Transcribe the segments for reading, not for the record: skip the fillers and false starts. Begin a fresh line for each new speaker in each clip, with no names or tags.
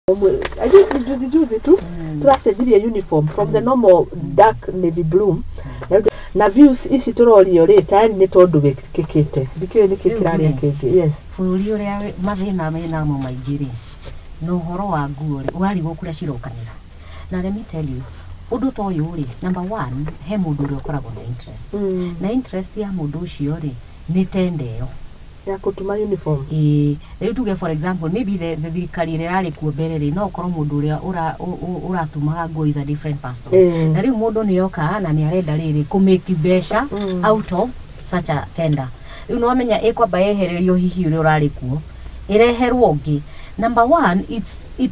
I think ni juzi juzi tu tũracenjirie uniform from the normal dark navy blue na views ici tũrorio rĩ tayari nĩ tondũ wĩkĩkĩte, ndikĩũĩ nĩkĩ
Rĩu
kĩrarĩa
rĩ,
kĩngĩ. Yes.
Bũrũri ũrĩa mathĩna menamo maingĩ rĩ, na ũhoro wa nguo rĩ, ũrarigwo kũrĩa cirokanĩra. Na let me tell you, ũndũ ta ũyũ rĩ, number one, he mũndũ ũrĩa ũkoragwo na interest, na interest ya mũndũ ũcio rĩ, nĩ tender ĩyo
ya gũtuma uniform.
Ĩĩ, rĩu tuge, for example, maybe the thirikari ĩrĩa ĩrarĩ kuo mbere rĩ, no ũkorwo mũndũ ũrĩa ũratumaga nguo is a different person. Na rĩu mũndũ nĩ oka na nĩ arenda rĩrĩ kũ make mbeca out of such a tender. Rĩu nĩwamenya ĩkwamba yehererio hihi ũrĩa ũrarĩ kuo, ĩreherwo ũngĩ. Number one,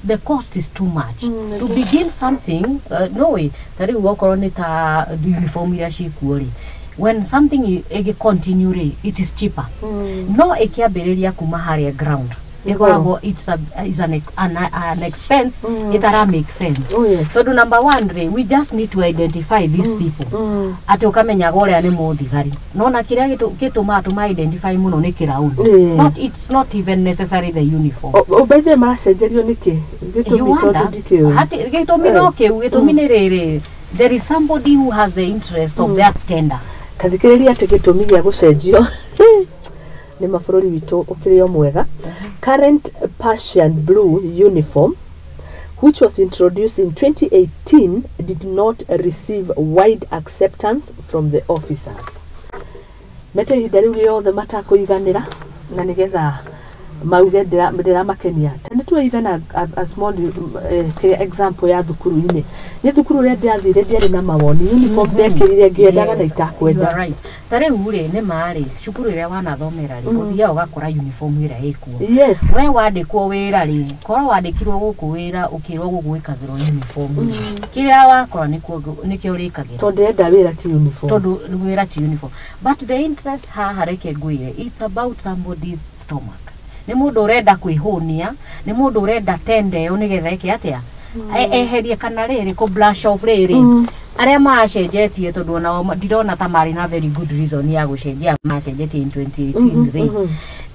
the cost is too much to begin something. No way. Ta rĩu okorwo nĩ ta uniform iria cikuo rĩ, when something ĩgĩ continue rĩ, it is cheaper, no ĩkĩambĩrĩria kuma harĩa ground ĩkoragwo it's a, is an, an, an expense ĩtara make sense. Tondũ number one rĩ, we just need to identify these people, atĩ ũkamenyaga ũrĩa nĩ mũthigari, nona kĩrĩa gĩtũmaga tũma identify mũno nĩ kĩrauni. Not, it's not even necessary the uniform.
O by the way, maracenjerio nĩkĩ gĩtũmi?
You
Tondũ
wonder.
ndikĩũĩ.
Gĩtũmi no kĩu, gĩtũmi nĩ rĩrĩ, there is somebody who has the interest of that tender.
Ta thikĩrĩria atĩ gĩtũmi gĩa gũcenjio nĩ mabũrũri witũ ũkĩrĩ o mwega. Current Persian blue uniform, which was introduced in 2018, did not receive wide acceptance from the officers. Mete ihinda rĩu rĩothe matakũiganĩra na nĩgetha mauge ndĩramakenia. Ta nĩ tuwe even a small example ya thukuru-inĩ, nĩ thukuru ũrĩa ndĩrathire ndiarĩ na mawoni uniform ndekĩrire ngĩendaga na
Yes, you
itakwenda.
are right. Ta rĩu rĩ, nĩ ma rĩ, cukuru ĩrĩa wanathomera rĩ, ũthiaga ũgakora uniform ĩrĩa ĩkuo. We wandĩkwo wĩra rĩ, korwo wandĩkirwo gũkũ wĩra, ũkĩrwo gũkũ gwĩkagĩrwo uniform rĩ, kĩrĩa wakora nĩkuo nĩkĩo ũrĩkagĩra.
Tondũ ndĩrenda wĩra ti uniform.
Tondũ wĩra ti uniform. But the interest haha, reke ngwĩre, it's about somebody's stomach. Nĩ mũndũ ũrenda kwĩhũnia, nĩ mũndũ ũrenda tender ĩyo nĩgetha eke atĩa? Eherie kana rĩrĩ kũ brush off rĩrĩ arĩa maracenjetie, tondũ onao ndirona ta marĩ na very good reason ya gũcenjia. Macenjetie in 2018 rĩ,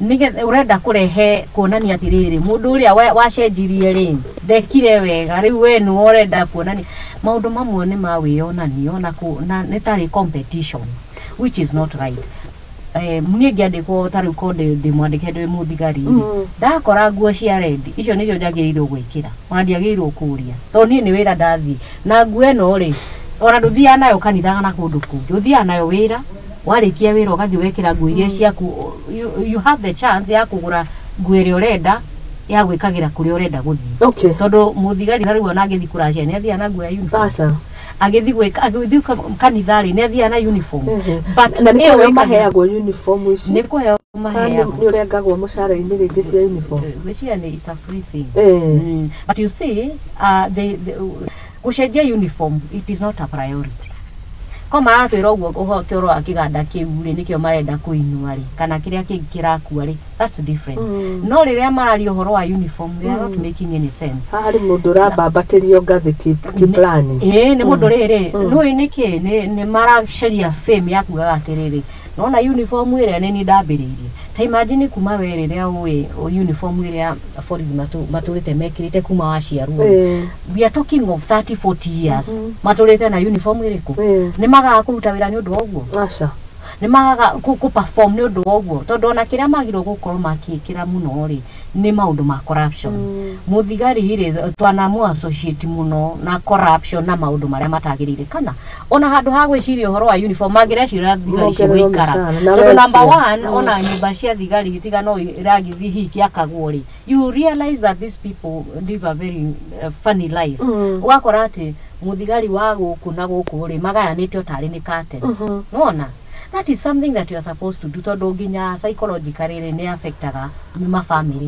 nĩgetha ũrenda kũrehe kuonania atĩrĩrĩ, mũndũ ũrĩa wacenjirie rĩ, ndekire wega. Rĩu we nĩwe ũrenda kuonania maũndũ mamwe nĩ ma wĩyonanio na nĩ tarĩ competition, which is not right. Niĩ ngĩandĩkwo ta rĩu ko ndĩ mwandĩke ndĩ mũthigari rĩ, ndakora nguo cia red, icio nĩcio njagĩrĩirwo gwĩkĩra, ona ndiagĩrĩirwo kũria, tondũ niĩ nĩ wĩra ndathiĩ na nguo ĩno rĩ. Ona ndũthiaga nayo kanitha kana kũndũ kũngĩ, ũthiaga nayo wĩra. Warĩkia wĩra ũgathiĩ ũgekĩra nguo iria ciaku. You have the chance ya kũgũra nguo ĩrĩa ũrenda ya gwĩkagĩra kũrĩa ũrenda gũthiĩ. Tondũ mũthigari ta rĩu ona agĩthiĩ kũracia nĩ athiaga na nguo ya uniform.
Aca.
Agĩthiĩ gwĩka, agĩthiĩ kanitha rĩ, nĩ athiaga na uniform. But
Na nĩ
ĩyo
kũheo
wĩkagĩra-
maheagwo uniform ici?
Nĩ kũheo
Kana
maheagwo.
nĩ ũrengagwo mũcara-inĩ rĩngĩ cia uniform?
Gwĩciria nĩ it's a free thing. But you see, gũcenjia uniform, it is not a priority. Ko maratwĩra ũguo ũhoro wa kĩganda kĩu rĩ, nĩkĩo marenda kũinua rĩ, kana kĩrĩa kĩngĩ kĩrakua rĩ, that's different. No rĩrĩa mararia ũhoro wa uniform, they are not making any sense.
Haha harĩ mũndũ ũrambambatĩrio ngathĩ kĩplani.
Ĩĩ, nĩ mũndũ rĩrĩ nũĩ nĩkĩ nĩ maracaria fame ya kugaga atĩrĩrĩ, nona uniform ĩrĩa nĩ niĩ ndambĩrĩirie. Ta imagine kuma we rĩrĩa ũĩ uniform ĩrĩa borithi matũrĩte mekĩrĩte kuma waciarwo. We are talking of 30 40 years matũrĩte na uniform ĩrĩkũ. Nĩ magaga kũruta wĩra nĩ ũndũ wa ũguo?
Aca.
Nĩ magaga kũ perform nĩ ũndũ wa ũguo? Tondũ ona kĩrĩa magĩrĩirwo gũkorwo makĩkĩra mũno rĩ, nĩ maũndũ ma corruption. Mũthigari rĩ, twanamu associate mũno na corruption na maũndũ marĩa matagĩrĩire, kana ona handũ ha gwĩciria ũhoro wa uniform mangĩreciria thigari
Mongererwo
cigũikara
mĩcara na
tondũ number
welfare.
one, ona nyũmba cia thigari tiga no ĩragĩthiĩ hihi kĩakagwo rĩ, you realize that these people live a very funny life. Ũgakora atĩ mũthigari wa gũkũ na gũkũ rĩ, magayanĩte o tarĩ nĩ curtain. Nona that is something that you are supposed to do, tondũ nginya psychologically rĩ, nĩ affectaga mafamily.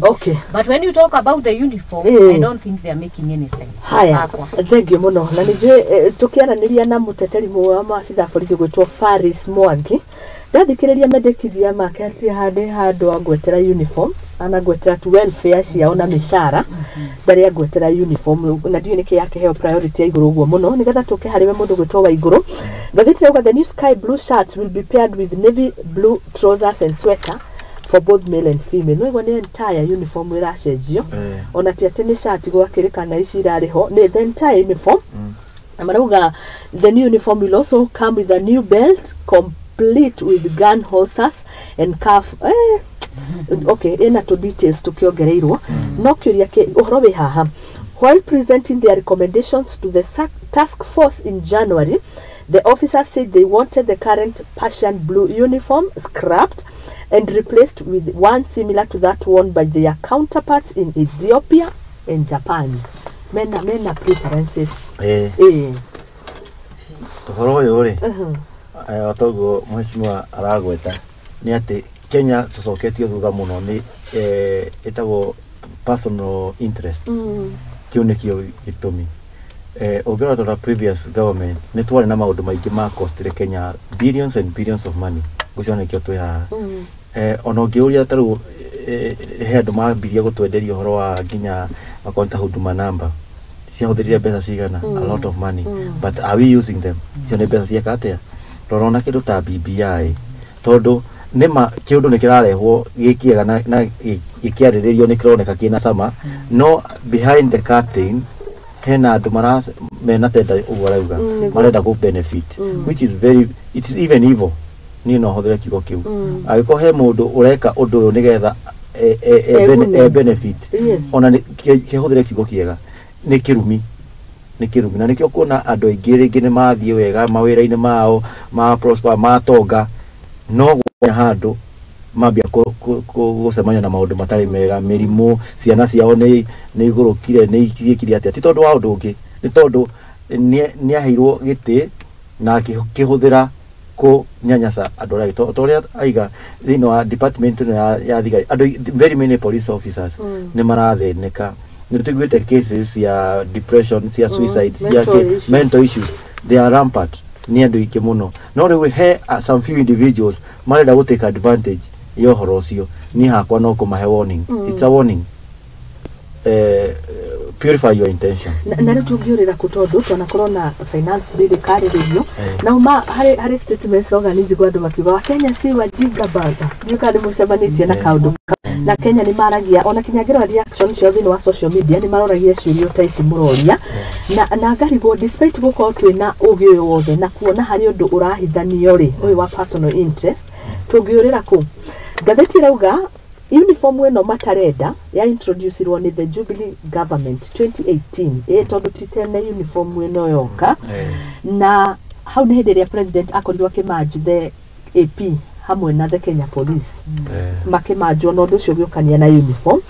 But when you talk about the uniform, I don't think they are making any sense.
Haya.
Hakwa.
Thengiũ mũno, na nĩ njũĩ tũkĩaranĩria na mũteteri mũmwe wa maabitha a borithi gwĩtwo Faris Mwangi, ndathikĩrĩria mendekithia make atĩ handĩ handũ angwetera uniform, anangwetera tu welfare ciao na mĩcara, ndarĩ angwetera uniform, na ndiũĩ nĩkĩ yakĩheo priority ya igũrũ ũguo mũno. Nĩgetha tũke harĩ we mũndũ gwĩtwo Waigũrũ, ngathĩti ĩrauga the new sky blue shirts will be paired with navy blue trousers and sweater. for both male and female. No igua nĩ entire uniform ĩracenjio, ona ti atĩ nĩ cati gwakĩrĩ kana ici irarĩ ho, nĩ the entire uniform. Na marauga the new uniform will also come with a new belt complete with gun holsters and cuff. Okay, ĩna tũ details tũkĩongereirwo, no kĩũria ũhoro wĩ haha. While presenting their recommendations to the task force in January, the officers said they wanted the current Persian blue uniform scrapped and replaced with one similar to that worn by their counterparts in Ethiopia and Japan. Mena preferences.
Ũhoro ũyũ rĩ, o toguo mheshimiwa aragweta, nĩ atĩ Kenya tũcoketio thutha mũno nĩ ĩtagwo personal interests. Kĩu nĩkĩo gĩtũmi. Ũngĩrora ta previous government, nĩ twarĩ na maũndũ maingĩ ma costire Kenya billions and billions of money. Ngwĩciria nĩkĩo twĩ haha. Ona ũngĩũria ta rĩu, he andũ mambirie gũtwenderia ũhoro wa nginya makonta ta Huduma Number, ciahũthĩrire mbeca cigana? A lot of money. But are we using them? Icio nĩ mbeca cieka atĩa? Rora ona kĩndũ ta BBI, tondũ nĩma kĩũndũ nĩ kĩrarehwo gĩ kĩega na gĩkĩarĩrĩrio nĩ kĩroneka kĩna cama, no behind the curtain hena andũ mara mena tenda ũguo arauga, marenda kũ benefit, which is very, it is even evil. Niĩ no hũthĩre kiugo kĩu. Angĩkorwo he mũndũ ũreka ũndũ ũyũ nĩgetha
Egune.
Benefit, ona kĩhũthĩre kiugo kĩega, nĩ kĩrumi, nĩ kĩrumi. Na nĩkĩo kuona andũ aingĩ rĩngĩ nĩ mathiĩ wega mawĩra-inĩ mao, ma prosper, matonga, no gwakinya handũ mambia gũcemania na maũndũ matarĩ mega, mĩrimũ, ciana ciao nĩ igũrũkire, nĩ ciĩkire atĩa. Ti tondũ wa ũndũ ũngĩ, nĩ tondũ nĩ aheirwo gĩtĩ na akĩhũthĩra kũnyanyasa andũ arĩa angĩ. Ta ũrĩa aiga thĩinĩ wa department ĩno ya thigari, andũ, very many police officers nĩ marathĩnĩka. Nĩ tũiguĩte cases cia depression, cia suicide, cia
mental issues.
Mental issues, they are rampant, nĩ andũ aingĩ mũno. No rĩu he some few individuals marenda gũ take advantage ya ũhoro ũcio. Niĩ hakwa no kũmahe warning. It's a warning. Purify your intention.
Na rĩu tũngĩũrĩra kũ, tondũ twanakorwo na finance bill ĩkarĩrĩrio na uma harĩ statements roga nĩ njigua andũ makiuga Wakenya si wajinga bana. Ndiũĩ kana nĩ mũcemanĩtie na kaũndũ kau. Na Kenya nĩ maragia, ona kinya ngĩrora reaction ciao thĩinĩ wa social media, nĩ maroragia ciũria ta ici mũroria na ngarigwo, despite gũkorwo twĩna ũgĩ ũyũ wothe na kuona harĩ ũndũ ũrahithanio rĩ, ũyũ wa personal interest, tũngĩũrĩra kũ? Ngathĩti ĩrauga uniform ĩno matarenda ya introducirwo nĩ the Jubilee government 2018, ĩ tondũ ti tene uniform ĩno yoka. Na hau nĩ hĩndĩ ĩrĩa president akorirwo akĩmerge the AP hamwe na the Kenya Police, makĩmanjwo na ũndũ ũcio ũgĩũkania na uniform.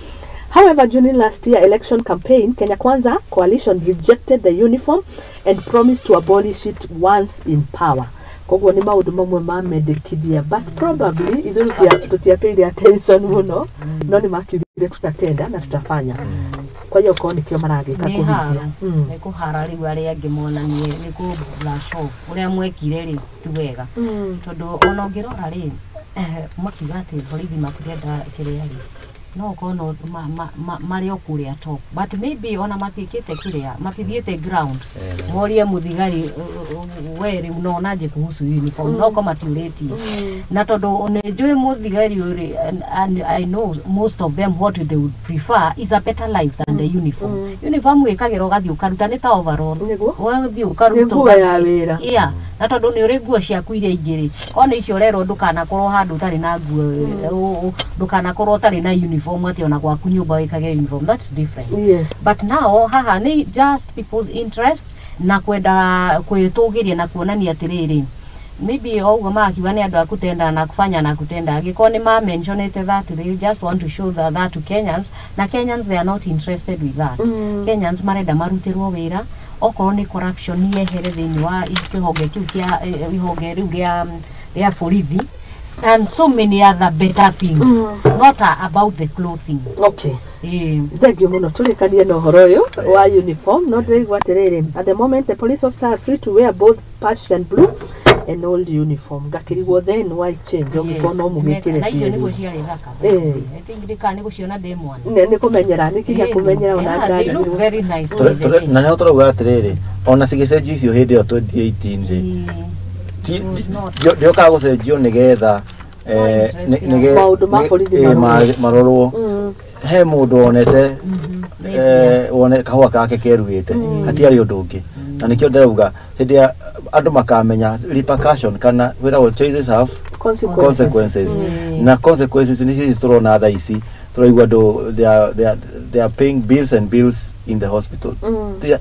However, during last year election campaign, Kenya Kwanza coalition rejected the uniform and promised to abolish it once in power. Koguo nĩ maũndũ mamwe mamendekithia, but probably ithuĩ tũtiapeire attention mũno, no nĩ makiugire tutatenda na tutafanya. Kwa hiyo korwo nĩkĩo maragĩka
nĩ haro
kũhingia.
Nĩ kũhara rĩu arĩa angĩ monanie nĩ kũ brush off ũrĩa mwekire rĩ ti wega, tondũ ona ũngĩrora rĩ, makiuga atĩ borithi matirenda kĩrĩa rĩ, no ũkorwo no marĩ o kũrĩa top, but maybe ona matiĩkĩte kĩrĩa, matithiĩte ground morie mũthigari, we rĩu unaonaje kuhusu uniform? No ko matiũrĩtie, na tondũ nĩ njũĩ mũthigari ũyũ rĩ, and I know most of them, what they would prefer is a better life than the uniform. Uniform wĩkagĩra ũgathiĩ ũkaruta, nĩ ta overall.
Nĩguo.
Ũgathiĩ ũkaruta.
Nĩ nguo ya wĩra.
Yeah, na tondũ nĩ ũrĩ nguo ciaku iria ingĩ rĩ, korwo nĩ icio ũrerwo ndũkanakorwo handũ ũtarĩ na nguo, ndũkanakorwo ũtarĩ na uniform, atĩ ona gwaku nyũmba wĩkagĩra uniform, that's different. But now haha nĩ just people's interest na kwenda kwĩtũgĩria na kuonania atĩrĩrĩ, maybe o ũguo marakiuga nĩ andũ a kutenda na kufanya na kutenda. Angĩkorwo nĩ ma-mentionĩte that they just want to show that to Kenyans, na Kenyans, they are not interested with that. Kenyans marenda marutĩrwo wĩra, okorwo nĩ corruption yehere thĩinĩ wa kĩhonge kĩu kĩa ihonge rĩu rĩa borithi and so many other better things, not about the clothing.
Thank you mũno. Tũrĩkanie na ũhoro ũyũ wa uniform, no ndĩraigua atĩrĩrĩ, at the moment the police officer are free to wear both Persian blue and old uniform. Ngakĩrigwo, then why change ũngĩkorwo no mũgĩkĩre
Na icio nĩguo
cierĩ?
Ciarĩ thaka. I think ndikana nĩ gũciona ndĩ mwana.
Nĩ kũmenyera, nĩ kinya kũmenyera ona.
Yeah, they look
Ngarigwo.
very nice.
Na nĩho tũrauga atĩrĩrĩ, ona cigĩcenjio icio hĩndĩ ĩyo 2018 rĩ, ndĩokaga gũcenjio nĩgetha
Maũndũ ma borithi
marorwo. He mũndũ wonete wone kahũa gake keruhĩte, hatiarĩ ũndũ ũngĩ. Na nĩkĩo ndĩrauga hĩndĩ ya andũ makamenya repercussion kana wĩtagwo choices have consequences. Na consequences nĩcio ici tũrona thaa ici, tũraigua andũ they are paying bills and bills in the hospital.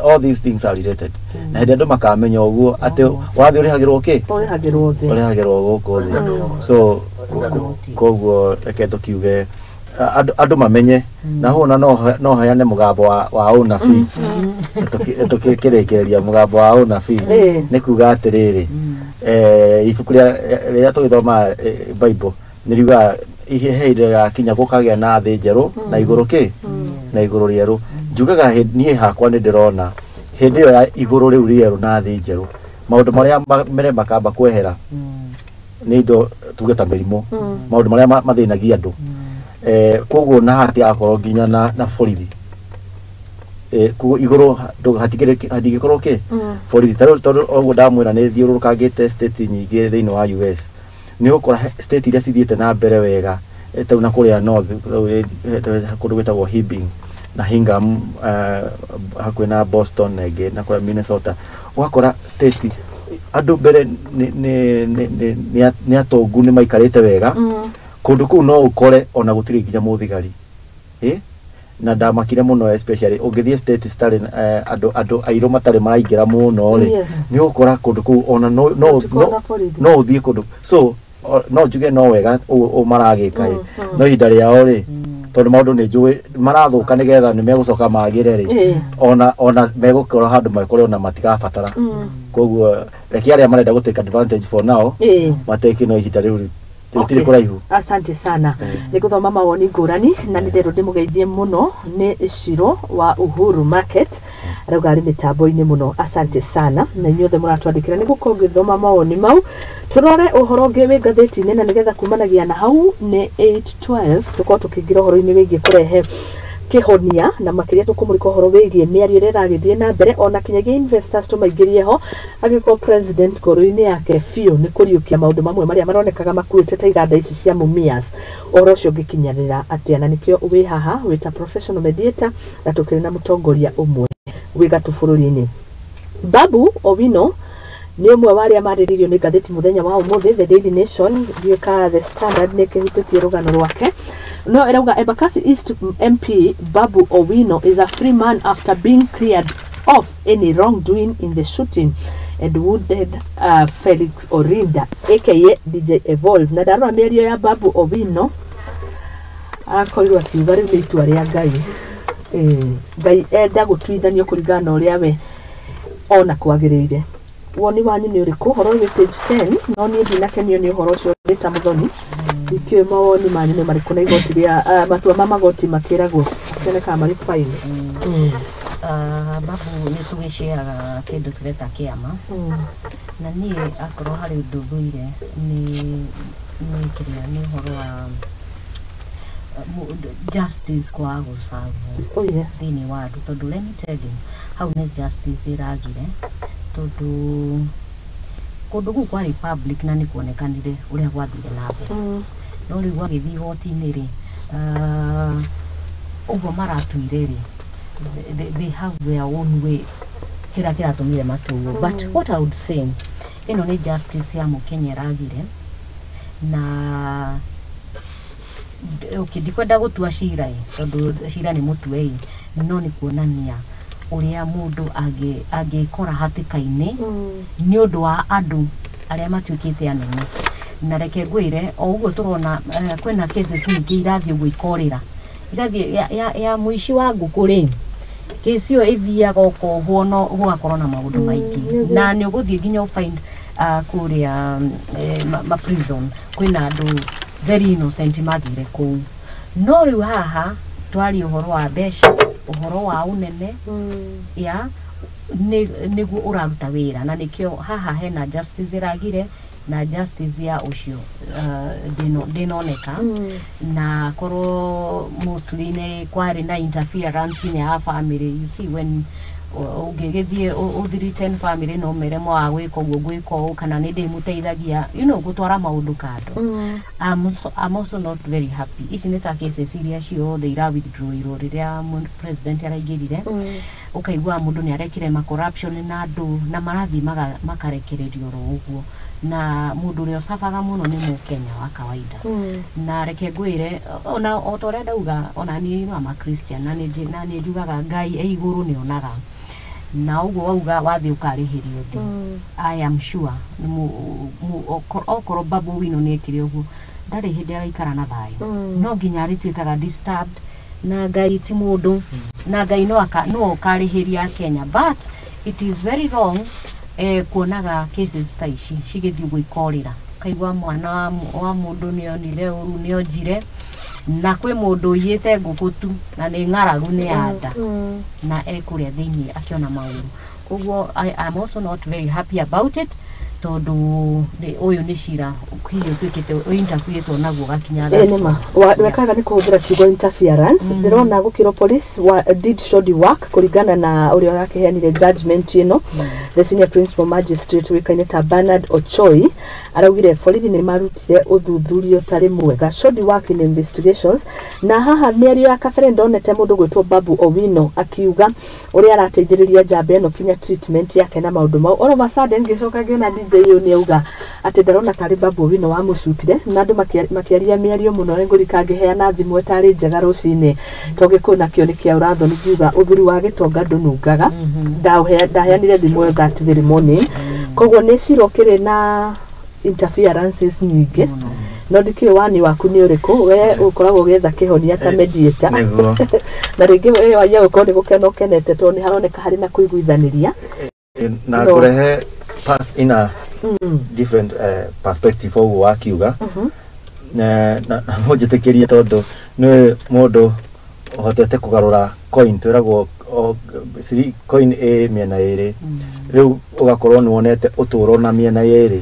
All these things are related. Na hĩndĩ andũ makamenya ũguo atĩ wathiĩ ũrĩhagĩrwo kĩ,
ũrĩhagĩrwo thĩ,
ũrĩhagĩrwo gũkũ thĩ. So koguo reke tũkiuge andũ mamenye na hona no heane mũgambo wa ũnabii. Tũkĩrĩkĩrĩria mũgambo wa ũnabii nĩ kuga atĩrĩrĩ, ibuku rĩrĩa tũgĩthoma Bible nĩ riugaga he ihinda rĩgakinya gũkagĩa na thĩ njerũ na igũrũ kĩ, na igũrũ rĩerũ. Njugaga niĩ hakwa nĩ ndĩrona hĩndĩ ĩyo ya igũrũ rĩu rĩerũ na thĩ njerũ, maũndũ marĩa mere makamba kwehera nĩ indo tuge ta mĩrimũ, maũndũ marĩa mathĩnagia andũ. Koguo na hatigakorwo nginya na borithi. Koguo igũrũ hatingĩkorwo kĩ borithi. Tondũ ũguo ndamwĩra nĩ thiũrũrũkangĩte state nyingĩ thĩinĩ wa US, nĩ ũgũkora state iria cithiĩte na mbere wega ta na kũrĩa north kũndũ gwĩtagwo Hibbing na Hingham, hakuhĩ na Boston na ĩngĩ na kũrĩa Minnesota, ũgakora state andũ mbere nĩ atongu, nĩ maikarĩte wega. Kũndũ kũu no ũkore ona gũtirĩ nginya mũthigari. Na ndamakire mũno especially ũngĩthiĩ state citarĩ andũ airũ matarĩ maraingĩra mũno rĩ, nĩ ũgũkora kũndũ kũu ona no ũthiĩ kũndũ. So no njuge no wega ũũ maragĩka ĩ, no ihinda rĩao rĩ, tondũ maũndũ nĩ njũĩ marathũka nĩgetha nĩ megũcoka magĩre rĩ, ona megũkorwo handũ mekore ona matigabatara. Koguo reke arĩa marenda gũ take advantage for now mateke, no ihinda rĩu rĩtirĩ kũraihu.
Asante sana. Nĩ gũthoma mawoni ngũrani na nĩ ndĩrwo ndĩmũgeithie mũno nĩ Ciro wa Uhuru Market, arauga arĩ mĩtambo-inĩ mũno. Asante sana na inyuothe mũratwandĩkĩra nĩ gũkorwo ngĩthoma mawoni mau. Tũrore ũhoro ũngĩ wĩ ngathĩti-inĩ na nĩgetha kumanagia na hau nĩ 8:12 tũkorwo tũkĩingĩra ũhoro-inĩ wĩgiĩ kũrehe kĩhonia na makĩria tũkũmũrĩka ũhoro wĩgiĩ mĩario ĩrĩa ĩragĩthiĩ na mbere ona kinyagia investors tũmaingĩrie ho, angĩkorwo president ngoro-inĩ yake biũ nĩ kũriũkia maũndũ mamwe marĩa maronekaga makuĩte ta iganda ici cia Mumias, ũhoro ũcio ũngĩkinyanĩra atĩa? Na nĩkĩo wĩ haha wĩ ta professional mediator na tũkĩrĩ na mũtongoria ũmwe wĩ gatũ bũrũri-inĩ. Babu Owino nĩ ũmwe wa arĩa marĩrĩirio nĩ ngathĩti mũthenya wa ũmũthĩ, The Daily Nation, ndiũĩ kana The Standard nĩ kĩhutĩtie rũgano rwake. No ĩrauga Embakasi East MP Babu Owino is a free man after being cleared of any wrongdoing in the shooting and wounded Felix Orinda aka DJ Evolve. Na ndarora mĩario ya Babu Owino akorirwo akiuga rĩu nĩ itua rĩa Ngai. Ngai enda gũtuithanio kũringana na ũrĩa we ona kwagĩrĩire. Woni wanyu nĩ ũrĩkũ? Ũhoro wĩ page 10, no niĩ ndinakenio nĩ ũhoro ũcio ndĩ ta mũthoni. Ndikĩũĩ mawoni manyu nĩ marĩkũ na igoti rĩa matua ma magoti makĩragwo makĩonekaga marĩ fine.
Babu nĩ tũgĩceaga kĩndũ tũreta kĩama, na niĩ akorwo harĩ ũndũ thũire nĩ kĩrĩa nĩ ũhoro wa justice kwaga gũcagwo thĩinĩ wa andũ, tondũ let me tell you hau nĩ justice ĩragire, tondũ kũndũ kũu kwarĩ public na nĩ kuonekanire ũrĩa gwathire na mbere. No rĩu gwagĩthiĩ igoti-inĩ rĩ, ũguo maratuire rĩ, they have their own way kĩrĩa kĩratũmire matuo. But what I would say, ĩno nĩ justice ya mũkenya ĩragire, na okay, ndikwenda gũtua cira ĩ, tondũ cira nĩ mũtue ĩ, no nĩ kuonania ũrĩa mũndũ angĩkora hatĩka-inĩ nĩ ũndũ wa andũ arĩa matuĩkĩte anene. Na reke ngwĩre o ũguo tũrona kwĩna cases nyingĩ irathiĩ ũguo ikorĩra, igathiĩ ya mũici wa ngũkũ rĩ, kesi ĩyo ĩthiaga ũkohwo no gũgakorwo na maũndũ maingĩ, na nĩ ũgũthiĩ nginya ũfind kũrĩa ma prison kwĩna andũ very innocent mathire kũu. No rĩu haha twaria ũhoro wa mbeca, ũhoro wa ũnene, ya nĩguo ũraruta wĩra, na nĩkĩo haha hena justice ĩragire na justice ya ũcio ndĩnoneka, na korwo mostly nĩ kwarĩ na interference nginya ya family. You see when Ũngĩgĩthiĩ ũthiriten family no mere mwaga gwĩka ũguo gwĩka ũũ kana nĩ ndĩmũteithagia, you know, gũtwara maũndũ kando. I'm also not very happy. Ici nĩ ta cases iria ciothe ira withdraw rĩrĩa president araingĩrire. Ũkaigua mũndũ nĩ arekire ma corruption na andũ na marathiĩ makarekererio oro ũguo, na mũndũ ũrĩa ũcabaga mũno nĩ mũkenya wa kawaida. Na reke ngwĩre, ona o ta ũrĩa ndauga, ona niĩ no ama Christian na na nĩ njugaga Ngai e igũrũ nĩ onaga, na ũguo wauga wathiĩ ũkarĩhĩrio thĩ. I am sure nĩ okorwo Babu Owino nĩ ekire ũguo, ndarĩ hĩndĩ agaikara na thayũ. No nginya arĩtuĩkaga disturbed, na Ngai ti mũndũ, na Ngai no ũkarĩhĩria Kenya. But it is very wrong kuonaga cases ta ici cigĩthiĩ ũguo ikorĩra, kaigua mwana wa mũndũ nĩ onire ũru, nĩ onjire, na kwĩ mũndũ ũiyĩte ngũkũ tu na nĩ ng'aragu, nĩ ya nda, na ekũrĩa thĩinĩ akĩona maũru. Koguo I'm also not very happy about it, tondũ ũyũ nĩ cira hihi ũtuĩkĩte ũinterferetwo naguo gakinya.
Ĩ nĩma wekaga nĩ kũhũthĩra kiugo interference. Ndĩrona gũkĩrwo police did shoddy work kũringana na ũrĩa ũrakĩheanire judgment ĩno. The senior principal magistrate ũĩkaine ta Bernard Ochoi araugire borithi nĩ marutire ũthuthuria ũtarĩ mwega, shoddy work in investigations. Na haha mĩario ya kabere ndonete mũndũ gwĩtwo Babu Owino akiuga ũrĩa arateithĩrĩria njamba ĩno kinya treatment yake na maũndũ mau. All of a sudden ngĩcoka ngĩona DJ ũyũ nĩ auga atĩ ndarona tarĩ Babu Owino wamũcutire, na andũ makĩaria mĩario mũno. Ngũrika ngĩheana thimũ ĩtarĩ njega rũcinĩ to gĩkũyũ nakĩo nĩ kĩa ũrathoni, ngiuga ũthuri wa gĩtonga ndũnungaga. Ndaheanire thimũ ĩyo that very morning. Koguo nĩ cira ũkĩrĩ na interferences nyingĩ, no ndikĩũĩ wani waku nĩ ũrĩkũ. We ũkoragwo ũgĩetha kĩhonia ta mediator.
Nĩguo.
Na rĩngĩ we waia gũkorwo nĩ gũkena ũkenete tondũ nĩ haroneka harĩ na kũiguithanĩria.
Na
No.
kũrehe pass in a different perspective ũguo wakiuga, na mũnjĩtĩkĩrie tondũ nĩ mũndũ ũhotete kũgarũra coin, twĩragwo coin ĩ mĩena ĩrĩ. Rĩu ũgakorwo nĩ wonete ũtũũro na mĩena ĩrĩ,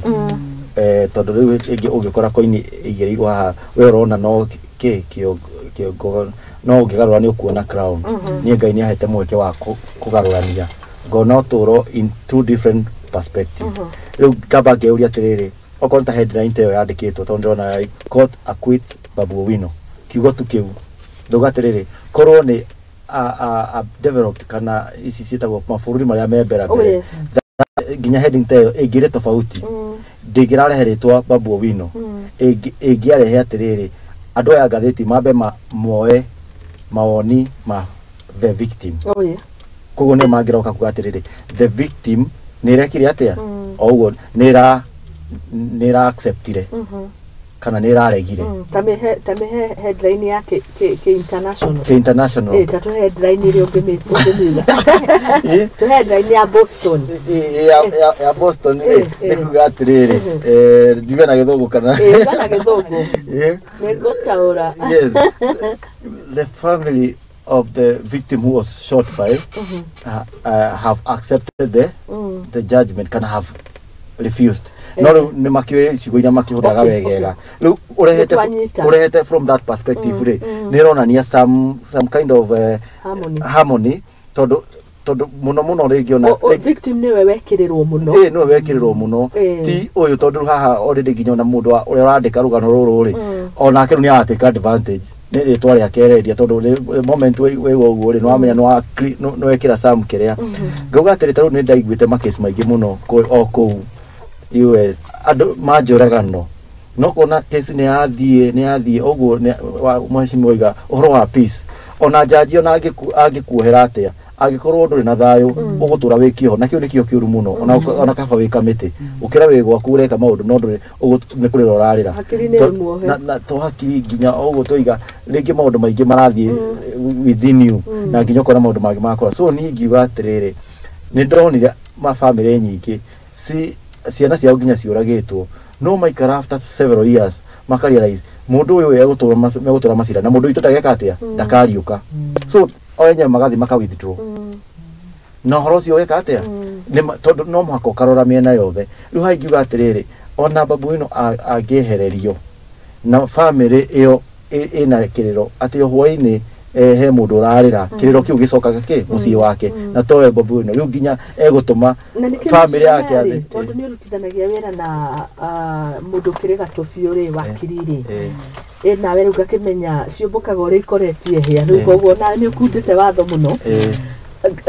tondũ rĩu ĩngĩ ũngĩkora coin ĩigĩrĩirwo haha, we ũrona no kĩ kĩongo, no ũngĩgarũra nĩ ũkuona crown. Niĩ Ngai nĩ ahete mweke wa kũgarũrania, ngona ũtũũro in two different perspective. Rĩu ngamba ngeyũria atĩrĩrĩ, okorwo nĩ ta headline ta ĩyo yandĩkĩtwo, tondũ ndĩrona "Court acquits Babu Owino", kiugo tu kĩu, ndauga atĩrĩrĩ, korwo nĩ a developed kana ici ciĩtagwo mabũrũri marĩa me mbere mbere, nginya heading ta ĩyo ĩngĩrĩ tofauti. Ndĩngĩrarehe rĩtwa Babu Owino. Ĩngĩarehe atĩrĩrĩ, andũ aya ngathĩti mambe moe mawoni ma the victim. Koguo nĩo mangĩroka kuga atĩrĩrĩ, the victim nĩ ĩrekire atĩa, o ũguo nĩ ĩra acceptire kana nĩ ĩraregire.
Ta mĩhe headline ya kĩ international.
Kĩ international.
Ĩ ta tũhe headline ĩrĩa ũngĩmiuga. Tũhe headline ya Boston.
Ya Boston rĩ, nĩ kuga atĩrĩrĩ, ndiuge na gĩthũngũ kana?
Ĩ kana gĩthũngũ. Nĩ ngũtaũra.
Yes, the family of the victim who was shot by have accepted the judgment kana have refused. No rĩu nĩ makĩũĩ ciugo iria makĩhũthagĩra wegega. Rĩu ũrehete
Nĩtwanyita.
Ũrehete from that perspective rĩ, nĩ ĩronania some kind of
Harmony.
Harmony, tondũ mũno mũno rĩngĩ ona
Victim nĩwe wekĩrĩrwo mũno.
Ĩ nĩwe wekĩrĩrwo mũno, ti ũyũ, tondũ haha already nginya ona mũndũ ũrĩa ũrandĩka rũgano rũrũ rĩ, onake rĩu nĩ aratake advantage nĩ rĩtwa rĩake arendia, tondũ moment waigua ũguo rĩ, nĩwamenya nĩwekĩra sam kĩrĩa ngauga atĩrĩ. Ta rĩu nĩ ndaiguĩte makesi maingĩ mũno o kũu US, andũ manjũragano, no kuona kesi nĩ yathiĩ ũguo mheshimiwa oiga ũhoro wa peace. Ona njanji ona angĩkuohera atĩa, angĩkorwo ndũrĩ na thayũ, ũgũtũra wĩ kĩoho, na kĩu nĩkĩo kĩũru mũno. Ona kaba wĩ kamĩtĩ ũkĩra wĩ gwaku ũreka maũndũ, no ndũrĩ nĩ kũrĩra ũrarĩra.
Hakiri nĩ muohe.
Na to hakiri, nginya ũguo tũiga rĩngĩ maũndũ maingĩ marathiĩ within you, na nginya ũkona maũndũ mangĩ makora. So niĩ ingiuga atĩrĩrĩ, nĩ ndonire mabamĩrĩ nyingĩ ciana ciao nginya ciũragĩtwo, no maikara after several years makarealize mũndũ ũyũ egũtũra macira na mũndũ witũ ndageka atĩa, ndakariũka. So o enyewe magathiĩ maka withdraw na ũhoro ũcio weka atĩa. Tondũ no mũhaka ũkarora mĩena yothe. Rĩu haha ingiuga atĩrĩrĩ, ona Babu ĩno angĩehererio na bamĩrĩ ĩyo ĩna kĩrĩro atĩ o hwaĩ-inĩ He mũndũ ũrarĩra, kĩrĩro kĩu gĩcokaga kĩ mũciĩ wake, na towe Bobi Wine rĩu nginya egũtũma
Na nĩkĩo
family yake
rĩ,
athĩ.
tondũ nĩ ũrutithanagia wĩra na mũndũ ũkĩrĩ gatũ biũ rĩ, wakiri rĩ, ĩ nawe rĩu ngakĩmenya ciũmbũkaga ũrĩa ikoretie hĩa rĩu, koguo nawe nĩ ũkundĩte watho mũno.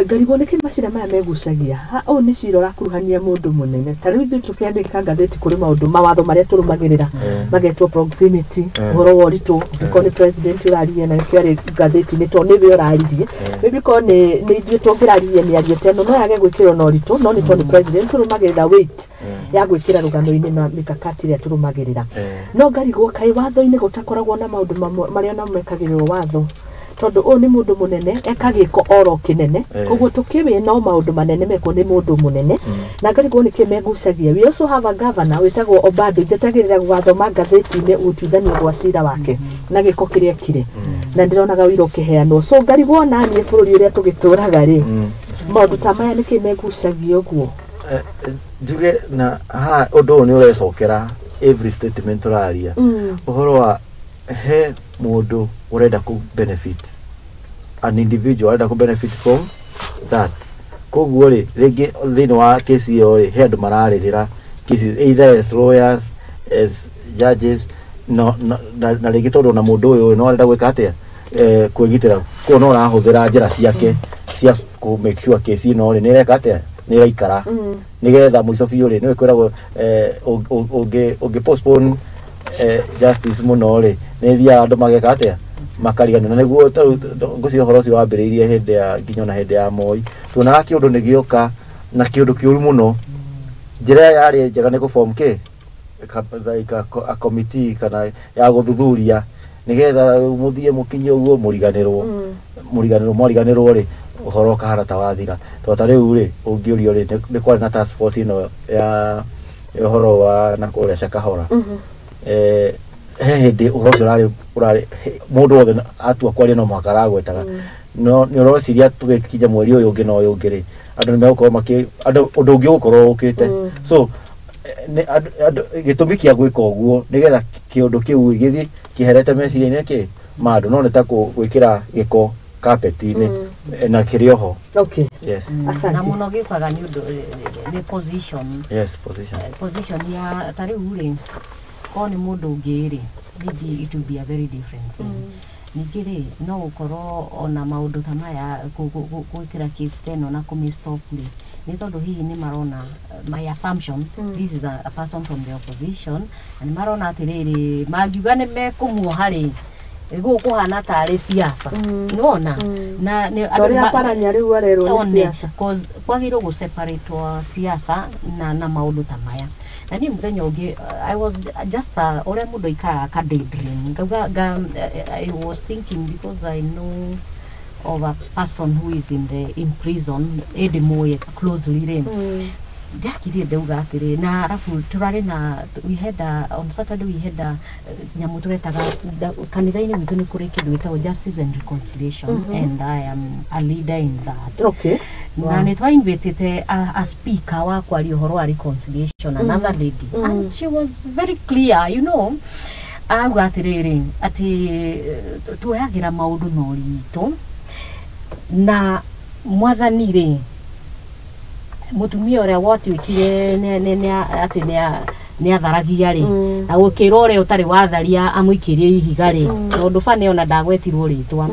Ngarigwo nĩkĩ macira maya megucagia. Ũyũ nĩ cira ũrakuruhania mũndũ mũnene. Ta rĩu ithuĩ tũkĩandĩka ngathĩti, kũrĩ maũndũ mawatho marĩa tũrũmagĩrĩra magetwo proximity, ũhoro wa ũritũ. Angĩkorwo nĩ president ũraririe na nĩkĩo arĩ ngathĩti-inĩ, tondũ nĩwe ũraririe, maybe korwo nĩ ithuĩ tũngĩraririe mĩario ta ĩno no yage gwĩkĩrwo na ũritũ, no nĩ tondũ nĩ president, tũrũmagĩrĩra weight ya gwĩkĩra rũgano-inĩ na mikakati ĩrĩa tũrũmagĩrĩra. No ngarigwo kaĩ watho-inĩ gũtakoragwo na maũndũ mamwe marĩa namo mekagĩrĩrwo watho, tondũ ũyũ nĩ mũndũ mũnene eka gĩko oro kĩnene, koguo tũkĩwĩ no maũndũ manene mekwo nĩ mũndũ mũnene, na ngarigwo nĩkĩ megucagia. We also have a governor wĩtagwo Obado, njetagĩrĩra gũgathoma ngathĩti-inĩ gũtuithanio gwa cira wake na gĩko kĩrĩa ekire, na ndĩronaga ũira ũkĩheanwo. So ngarigwo naniĩ bũrũri ũrĩa tũgĩtũraga rĩ, maũndũ ta maya nĩkĩ megucagia ũguo?
Njuge na ha ũndũ ũyũ nĩ ũrecokera every statement tũraria ũhoro wa he mũndũ ũrenda kũ benefit, an individual arenda kũ benefit from that. Koguo rĩ, rĩngĩ thĩinĩ wa kesi ĩyo rĩ, he andũ mararĩrĩra kesi either as lawyers, as judges, no, no, na rĩngĩ tondũ ona mũndũ ũyũ no arenda gwĩka atĩa, kwĩgitĩra, koguo no arahũthĩra njĩra ciake cia kũ make sure kesi ĩno rĩ nĩ ĩreka atĩa, nĩ ĩraikara, nĩgetha mũico biũ rĩ nĩwe kwĩragwo ũngĩ postpone justice mũno rĩ, nĩ thiaga andũ mageka atĩa, makariganĩrwo. Na nĩguo tarĩu ngwĩciria ũhoro ũcio wambĩrĩirie hĩndĩ ya nginya ona hĩndĩ ya Moi, tuonaga kĩũndũ nĩ gĩoka na kĩũndũ kĩũru mũno, njĩra ĩrĩa yarĩ njega nĩ gũform kĩ like a committee kana ya gũthuthuria, nĩgetha rĩu mũthiĩ mũkinye ũguo mũriganĩrwo, mũriganĩrwo, mwariganĩrwo rĩ, ũhoro ũkahana ta wathira. Tondũ ta rĩu rĩ, ũngĩũrio rĩ, nĩ kwarĩ na task force ĩno ya ũhoro wa na kũrĩa Shakahola. He hĩndĩ ũhoro ũcio ũrarĩ mũndũ wothe atua kwaria no mũhaka aragwetaga, no nĩ ũreciria tũgĩkinya mweri ũyũ ũngĩ na ũyũ ũngĩ rĩ, andũ nĩ megũkorwo makĩ andũ ũndũ ũngĩ ũgũkorwo ũkĩte. So nĩ gĩtũmi kĩa gwĩka ũguo nĩgetha kĩũndũ kĩu gĩthiĩ kĩherete meciria-inĩ kĩ ma andũ, no nĩ ta gwĩkĩra gĩko carpet-inĩ, na kĩrĩ oho. Yes.
Asante.
Na mũno gĩũkaga nĩ ũndũ nĩ position.
Yes, position.
Position ya ta rĩu rĩ, korwo nĩ mũndũ ũngĩ rĩ, maybe it will be a very different thing. Ningĩ rĩ, no gũkorwo ona maũndũ ta maya gwĩkĩra case ta ĩno na kũmĩ stop rĩ, nĩ tondũ hihi nĩ marona, my assumption, this is a person from the opposition, na nĩ marona atĩrĩrĩ, mangiuga nĩ mekũmuoha rĩ, gũkũhana tarĩ siasa, nĩwona na nĩ
Ta ũrĩa Paranya rĩu arerwo nĩ
one
siasa.
Cause kwagĩrĩirwo gũ separate siasa na maũndũ ta maya. Na niĩ mũthenya ũngĩ I was just ũrĩa mũndũ aikaraga ka daydream, ngauga I was thinking, because I know of a person who is in prison, ĩndĩ mũĩ closely rĩ, ndiakirie ndauga atĩrĩ, na arabu tũrarĩ na we had a, on Saturday we had a nyamũ tũretaga kanitha-inĩ gwitũ, nĩ kũrĩ kĩndũ gĩtagwo justice and reconciliation, and I am a leader in that. Na nĩ twainvitĩte a speaker wa kwaria ũhoro wa reconciliation, another lady, and she was very clear, auga atĩrĩrĩ, atĩ tuoyagĩra maũndũ na ũritũ, na Mwathani rĩ, mũtumia ũrĩa watuĩkire atĩ nĩ atharagia rĩ, na gũkĩrwo ũrĩa ũtarĩ watharia amũikĩrie ihiga rĩ, tondũ bane ona ndagwetirwo rĩtwa.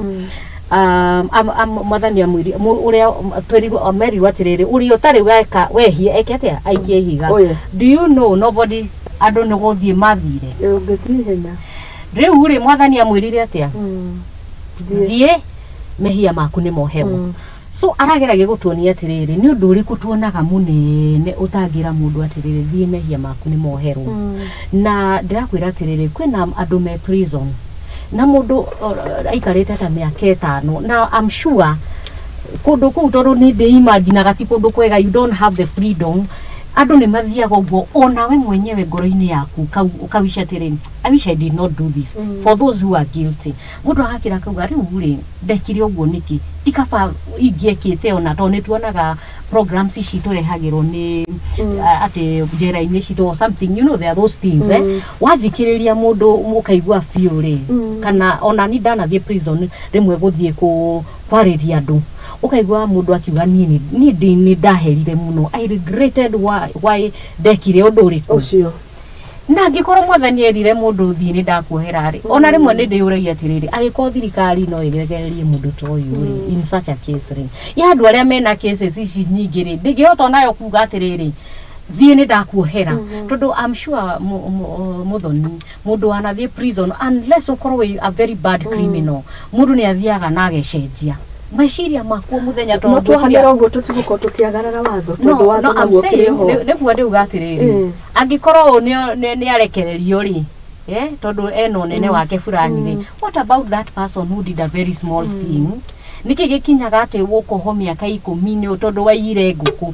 Mwathani amwĩri ũrĩa twerirwo, merirwo atĩrĩrĩ, ũrĩa ũtarĩ weka wehia eke atĩa, aikie ihiga.
Oh, yes.
Do you know nobody, andũ nĩ gũthiĩ mathire.
Ũngĩthiĩ ihenya.
Rĩu rĩ, Mwathani amwĩrire atĩa?
Thiĩ.
Thiĩ, mehia maku nĩ moherwo. So arageragia gũtuonia atĩrĩrĩ, nĩ ũndũ ũrĩkũ tuonaga mũnene ũtangĩra mũndũ atĩrĩrĩ, thiĩ, mehia maku nĩ moherwo? Na ndĩrakwĩra atĩrĩrĩ, kwĩna andũ me prison na mũndũ aikarĩte ta mĩaka 5, na I'm sure kũndũ kũu, tondũ nĩ ndĩimaginaga ti kũndũ kwega, you don't have the freedom, andũ nĩ mathiaga ũguo, onawe mwenyewe ngoro-inĩ yaku ũkawica atĩrĩ, I wish I did not do this. For those who are guilty, mũndũ agakĩra akauga rĩu rĩ ndekire ũguo nĩkĩ, ti kaba ingĩekĩte ona tondũ nĩ tuonaga programs ici tũrehagĩrwo nĩ atĩ njera-inĩ citũ or something, you know, there are those things, eh, wathikĩrĩria mũndũ ũkaigua biũ rĩ, kana ona ni ndanathiĩ prison rĩmwe gũthiĩ kwarĩria andũ, ũkaigua mũndũ akiuga niĩ nĩ ndaherire mũno, I regretted why ndekire ũndũ ũrĩkũ
ũcio.
Na angĩkorwo mwathani erire mũndũ thiĩ nĩ ndakuohera rĩ, ona rĩmwe nĩ ndĩyũragia atĩrĩrĩ, angĩkorwo thirikari no ĩrekererie mũndũ ta ũyũ rĩ, in such a case rĩ, ya andũ arĩa mena cases ici nyingĩ rĩ, ndĩngĩhota onayo kuga atĩrĩrĩ thiĩ nĩ ndakuohera, tondũ I'm sure Muthoni, mũndũ wanathiĩ prison, unless ũkorwo wĩ a very bad criminal, mũndũ nĩ athiaga na agecenjia meciria makuo mũthenya
No
tondũ
twohanĩra ũguo tũtigũkorwo tũkĩagarara watho, tondũ
no,
watho
no, I'm
naguo ũkĩrĩ
saying
ho.
Nĩguo ndĩuga atĩrĩrĩ, angĩkorwo ũyũ nĩ arekererio rĩ, tondũ ena ũnene wake fulani rĩ, what about that person who did a very small thing? Nĩkĩ gĩkinyaga atĩ gũkohwo mĩaka 10 nĩ tondũ waiyire ngũkũ?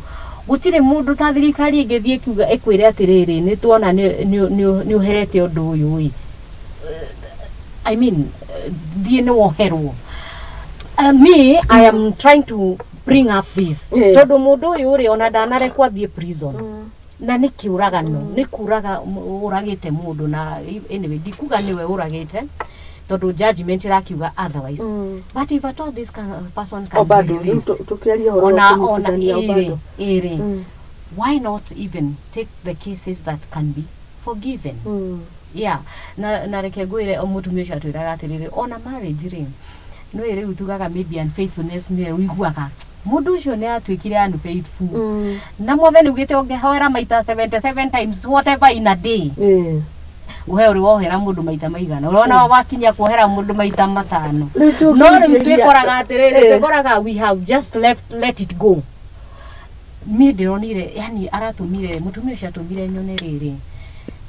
Gũtirĩ mũndũ ta thirikari ĩngĩthiĩ ĩkiuga ĩkwĩre atĩrĩrĩ nĩ tuona nĩ ũherete ũndũ ũyũ ĩ, I mean, thiĩ nĩ woherwo. Me, I am trying to bring up this tondũ mũndũ ũyũ rĩ ona ndanarekwo athiĩ prison na nĩ kĩũragano, nĩ kũraga ũragĩte mũndũ, na anyway ndikuga nĩwe ũragĩte tondũ judgment ĩrakiuga otherwise, but if at all this person can
O
be
bado rĩu
released,
tũkĩaria ũhoro wa
ona ona
kũnyitithania o bado.
Ĩrĩ why not even take the cases that can be forgiven? Yeah, na reke ngwĩre, o mũtumia ũcio atwĩraga atĩrĩrĩ, ona marriage rĩ, nĩ rĩu tugaga maybe unfaithfulness, nĩwe ũiguaga mũndũ ũcio nĩ atuĩkire unfaithful, na mwathani ugĩte ũngĩhoera maita 77 times whatever in a day, we ũrĩ wohera mũndũ maita maigana ũrona wakinya kuohera mũndũ maita 5.
Rĩu
No rĩu
tũkĩingĩria-
twĩkoraga atĩrĩrĩ, twĩkoraga we have just left, let it go. Niĩ ndĩronire yani aratũmire mũtumia ũcio atũmire nyone rĩrĩ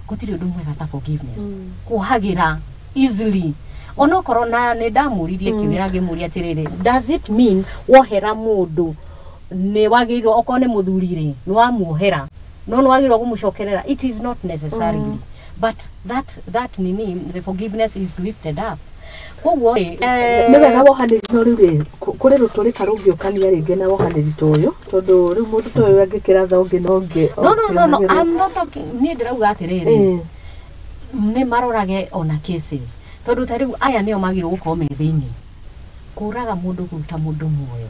gũtirĩ ũndũ mwega ta forgiveness, kuohagĩra easily, onokorwo na nĩ ndamũririe kĩũria ngĩmũria atĩrĩrĩ, does it mean wohera mũndũ nĩ wagĩrĩirwo, okorwo nĩ mũthuri rĩ, nĩ wamuohera no nĩ wagĩrĩirwo kũmũcokerera? It is not necessarily, but that nini, the forgiveness is lifted up, koguo rĩ,
Nĩ wega wohanĩri, no rĩu rĩ kũrĩ rũtũrĩka rũngĩũkania rĩngĩ na wohanĩri ta ũyũ, tondũ rĩu mũndũ ta ũyũ angĩkĩratha ũngĩ na ũngĩ.
No, I'm not talking, niĩ ndĩrauga atĩrĩrĩ, nĩ marorage ona cases, tondũ ta rĩu aya nĩo magĩrĩirwo gũkorwo me thĩinĩ kũraga mũndũ, kũruta mũndũ muoyo,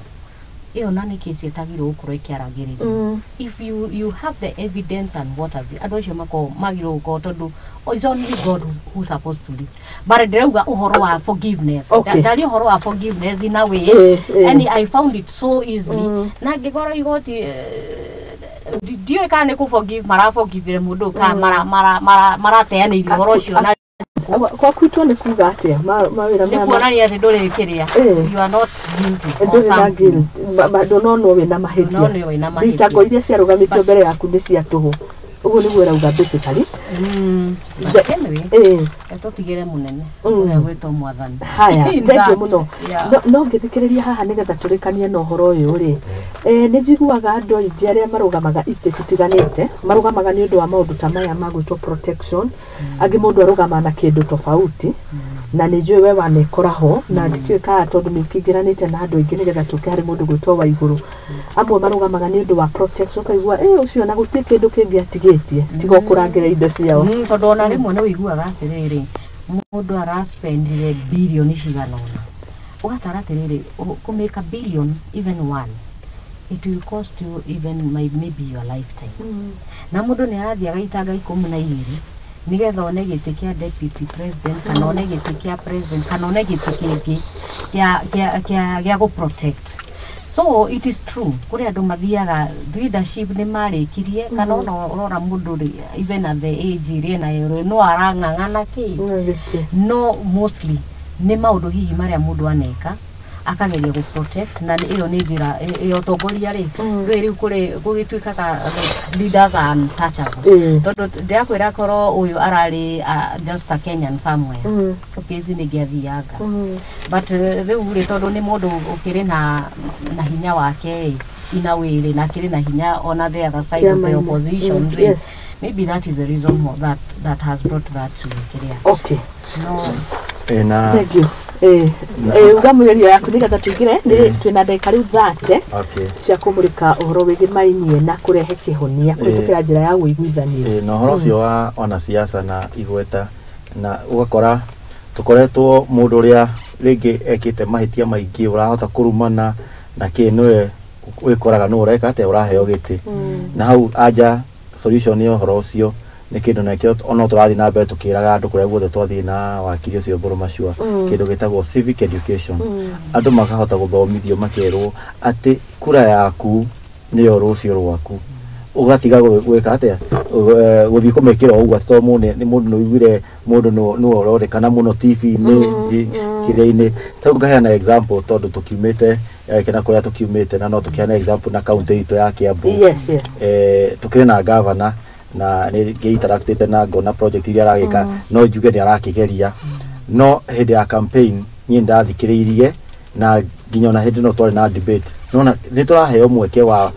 ĩyo na nĩ case ĩtagĩrĩirwo gũkorwo ĩkĩaragĩrĩrio. If you have the evidence and what have you, andũ acio makorwo magĩrĩirwo gũkorwo, tondũ it's only God who supposed to lead, but ndĩrauga ũhoro wa forgiveness. Ndaria ũhoro wa forgiveness in a way, and I found it so easily, na angĩkorwo igoti ndiũĩ kana nĩ kũ forgive maraforgivire mũndũ kana marateanĩirie ũhoro ũcio na
Kwa kwitwo nĩ kuga atĩa mawĩra
nĩ
maya
kuonania atĩ ndũrĩ kĩrĩa, you are not guilty or
ndũrĩ na
something.
guilt, ndũnonwo wĩna mahĩtia.
Ndũnonwo wĩna mahĩtia.
Thitango iria ciarũgamĩtio
But-
mbere yaku nĩ cia tũhũ, ũguo nĩguo ĩrauga basically.
But anyway, tũtigĩre mũnene ũrĩa gwĩtwo mwathani.
Haya,
In
thank you
that,
mũno.
yeah.
No ngĩthikĩrĩria haha nĩgetha tũrĩkanie na ũhoro ũyũ rĩ, nĩ njiguaga andũ aingĩ arĩa marũgamaga itĩ citiganĩte marũgamaga nĩ ũndũ wa maũndũ ta maya ma gwĩtwo protection, angĩ mũndũ arũgama na kĩndũ tofauti, na nĩ njũĩ we wanekora ho na ndikĩũĩ kana tondũ nĩ ũkĩingĩranĩte na andũ aingĩ nĩgetha tũke harĩ mũndũ gwĩtwo wa igũrũ, amwe marũgamaga nĩ ũndũ wa protection, ũkaigua ũcio na gũtirĩ kĩndũ kĩngĩ atigĩtie tiga o kũrangĩra indo ciao.
Tondũ ona rĩmwe nĩ ũiguaga atĩrĩrĩ mũndũ araspendire birioni cigana ũna, ũgatara atĩrĩrĩ kũmĩka billion even one, it will cost you even maybe your lifetime, na mũndũ nĩ arathiĩ agaitanga 12 nĩgetha one gĩtĩ kĩa deputy president kana one gĩtĩ kĩa president kana one gĩtĩ kĩngĩ kĩa gũ protect. So it is true kũrĩ andũ mathiaga leadership nĩ marĩkirie, kana ona ũrora mũndũ rĩ, even at the age ĩrĩa enayo rĩ, no arang'ang'ana kĩ, no mostly nĩ maũndũ hihi marĩa mũndũ aneka akageria gũ protect, na ĩyo nĩ njĩra ĩyo ũtongoria rĩ, rĩu kũrĩ gũgĩtuĩkaga leaders are untouchable, tondũ ndĩrakwĩra korwo ũyũ ararĩ just a Kenyan somewhere, okay, ici nĩ ingĩathianga, but rĩu rĩ tondũ nĩ mũndũ ũkĩrĩ na hinya wake ĩ, in a way rĩ, na akĩrĩ na hinya ona the other side of the
Kĩama-inĩ.
opposition rĩ,
Yes.
Maybe that is the reason that has brought that to kiria.
Okay.
No.
Na
Thank you. Uga mũrĩrio yaku nĩgetha tũingĩre nĩ twĩna ndagĩka rĩu 30 cia kũmũrĩka ũhoro wĩgiĩ mainie na kũrehe kĩhonia kũhĩtũkĩra njĩra ya ũiguithanio.
Na ũhoro ũcio wa wanasiasa na igweta, na ũgakora tũkoretwo mũndũ ũrĩa rĩngĩ ekĩte mahĩtia maingĩ, ũrahota kũrumana na kĩ, nĩwe wĩkoraga nĩwe ũreka atĩa, ũraheo gĩtĩ. Na hau anja solution ya ũhoro ũcio nĩ kĩndũ nakĩo ono tũrathiĩ na mbere tũkĩraga andũ kũrĩa guothe twathiĩ na wakiri ũcio Mbũrũ Macua, kĩndũ gĩtagwo civic education. Andũ makahota gũthomithio makerwo atĩ kura yaku nĩyo rũciũ rwaku, ũgatiga gwĩka atĩa, gũthiĩ kũmĩkĩra o ũguo atĩ tondũ nĩ mũndũ nĩ ũiguire mũndũ nĩwe ũronekana mũno TV-inĩ kĩrĩa-inĩ. Ta rĩu ngaheana example tondũ tũkiumĩte kana kũrĩa tũkiumĩte, na no tũkĩheana example na kaunti itũ ya Kiambu.
Yes, yes.
Tũkĩrĩ na governor na nĩ ngĩ-interactĩte na ngona project iria aragĩka, no njuge nĩ arakĩgeria, no hĩndĩ ya campaign niĩ ndathikĩrĩirie na nginya ona hĩndĩ ĩno twarĩ na debate, nona nĩ tũraheo mweke wa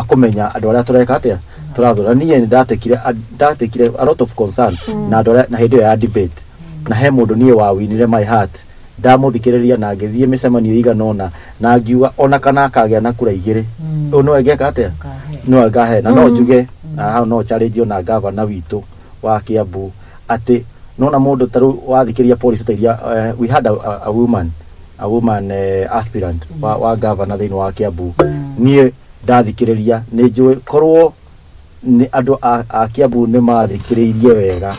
kũmenya andũ arĩa tũreka atĩa, tũrathura. Niĩ nĩ ndatekire a lot of concern na andũ arĩa na hĩndĩ ĩyo ya debate, na he mũndũ niĩ wawinire my heart, ndamũthikĩrĩria na ngĩthiĩ mĩcemanio ĩigana ũna na ngiuga ona kana akagĩa na kura igĩrĩ, ũyũ nĩwe ngeka atĩa, nĩwe ngahe. Na no njuge na hau no challenge ona gavana witũ wa Kiambu atĩ nona mũndũ ta rĩu wathikĩrĩria policy ta iria, we had a woman aspirant wa gavana thĩinĩ wa Kiambu. Niĩ ndathikĩrĩria nĩ njũĩ korwo nĩ andũ a Kiambu nĩ mathikĩrĩirie wega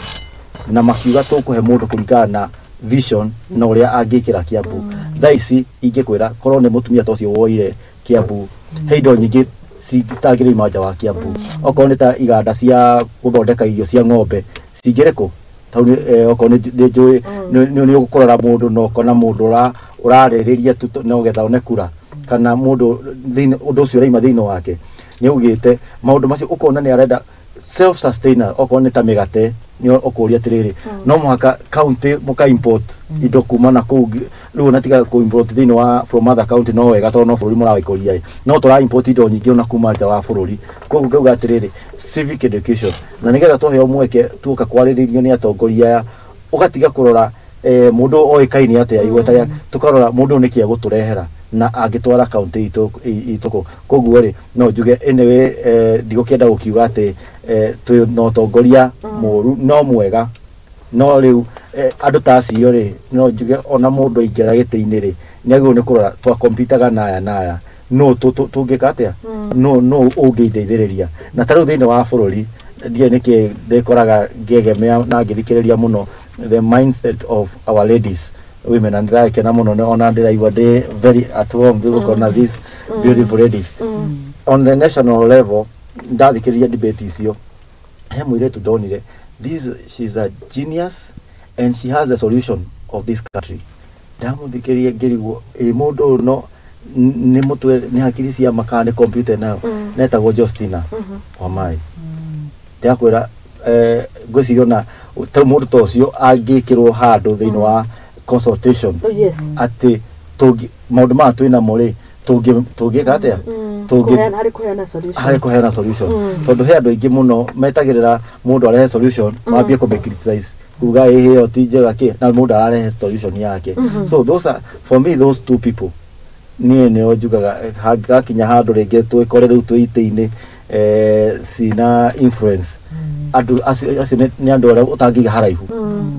na makiuga tũkũhe mũndũ kũringana na vision na ũrĩa angĩkĩra Kiambu. Thaa ici ingĩkwĩra korwo nĩ mũtumia ta ũcio woire Kiambu, he indo nyingĩ citangĩrĩima nja wa Kiambu. Okorwo nĩ ta iganda cia gũthondeka irio cia ng'ombe cingĩrĩ kũ, tau okorwo nĩ njũĩ nĩ ũkũrora mũndũ na ũkona mũndũ ũrarĩrĩria tu no getha one kura, kana mũndũ ũndũ ũcio ũraima thĩinĩ wake nĩ augĩte maũndũ macio, ũkona nĩ arenda self sustainer. Okorwo nĩ ta mĩgate, nĩ ũkũria atĩrĩrĩ, no mũhaka county mũka import indo kuma na kũu? Rĩu ona tiga kũ import thĩinĩ wa from other county, no wega tondũ no bũrũri mũrawĩkũria, no tũra import indo nyingĩ ona kuma nja wa bũrũri. Koguo ngauga atĩrĩrĩ, civic education, na nĩgetha tũheo mweke tuoka kwarĩrĩrio nĩ atongoria aya, ũgatiga kũrora mũndũ oĩkaine atĩa igweta rĩa, tũkarora mũndũ nĩkĩ egũtũrehera na angĩtwara kaunti itũ kũ. Koguo rĩ, no njuge anyway, ndigũkĩenda gũkiuga atĩ twĩ na ũtongoria mũru, no mwega, no rĩu andũ ta acio rĩ, no njuge ona mũndũ aingĩra gĩtĩ-inĩ rĩ, nĩ agĩrĩirwo nĩ kũrora twakompitaga na aya na aya, no tũngĩka atĩa, no ũngĩndeithĩrĩria. Na ta rĩu thĩinĩ wa bũrũri ndiũĩ nĩkĩ ndĩkoraga ngĩegemea na ngĩthikĩrĩria mũno the mindset of our ladies, women, and ndĩrakena mũno ona ndĩraigua ndĩ very at home gũkona these beautiful ladies on the national level. Ndathikĩrĩria debate icio, he mũirĩtu ndonire, this she's a genius and she has the solution of this country. Ndamũthikĩrĩria ngĩrigwo ĩ mũndũ ũyũ no nĩ mũtwe nĩ hakiri cia makaa nĩ computer nayo, netagwo Justina Wamai. Ndĩrakwĩra, ngwĩciria ona ta mũndũ ta ũcio angĩkĩrwo handũ thĩinĩ wa consultation atĩ maũndũ maya twĩnamo rĩ, tũngĩka atĩa,
harĩ kũheana solution,
harĩ kũheana solution, tondũ he andũ aingĩ mũno metagĩrĩra mũndũ arehe solution mambie kũmĩ criticize, kuga ĩhĩ ĩyo ti njega kĩ, na mũndũ ararehe solution yake. So those are for me those two people niĩ nĩo njugaga hangĩgakinya handũ rĩngĩ twĩkore rĩu twĩ itĩ-inĩ cina influence, andũ acio nĩ andũ arĩa ũtangĩiga haraihu,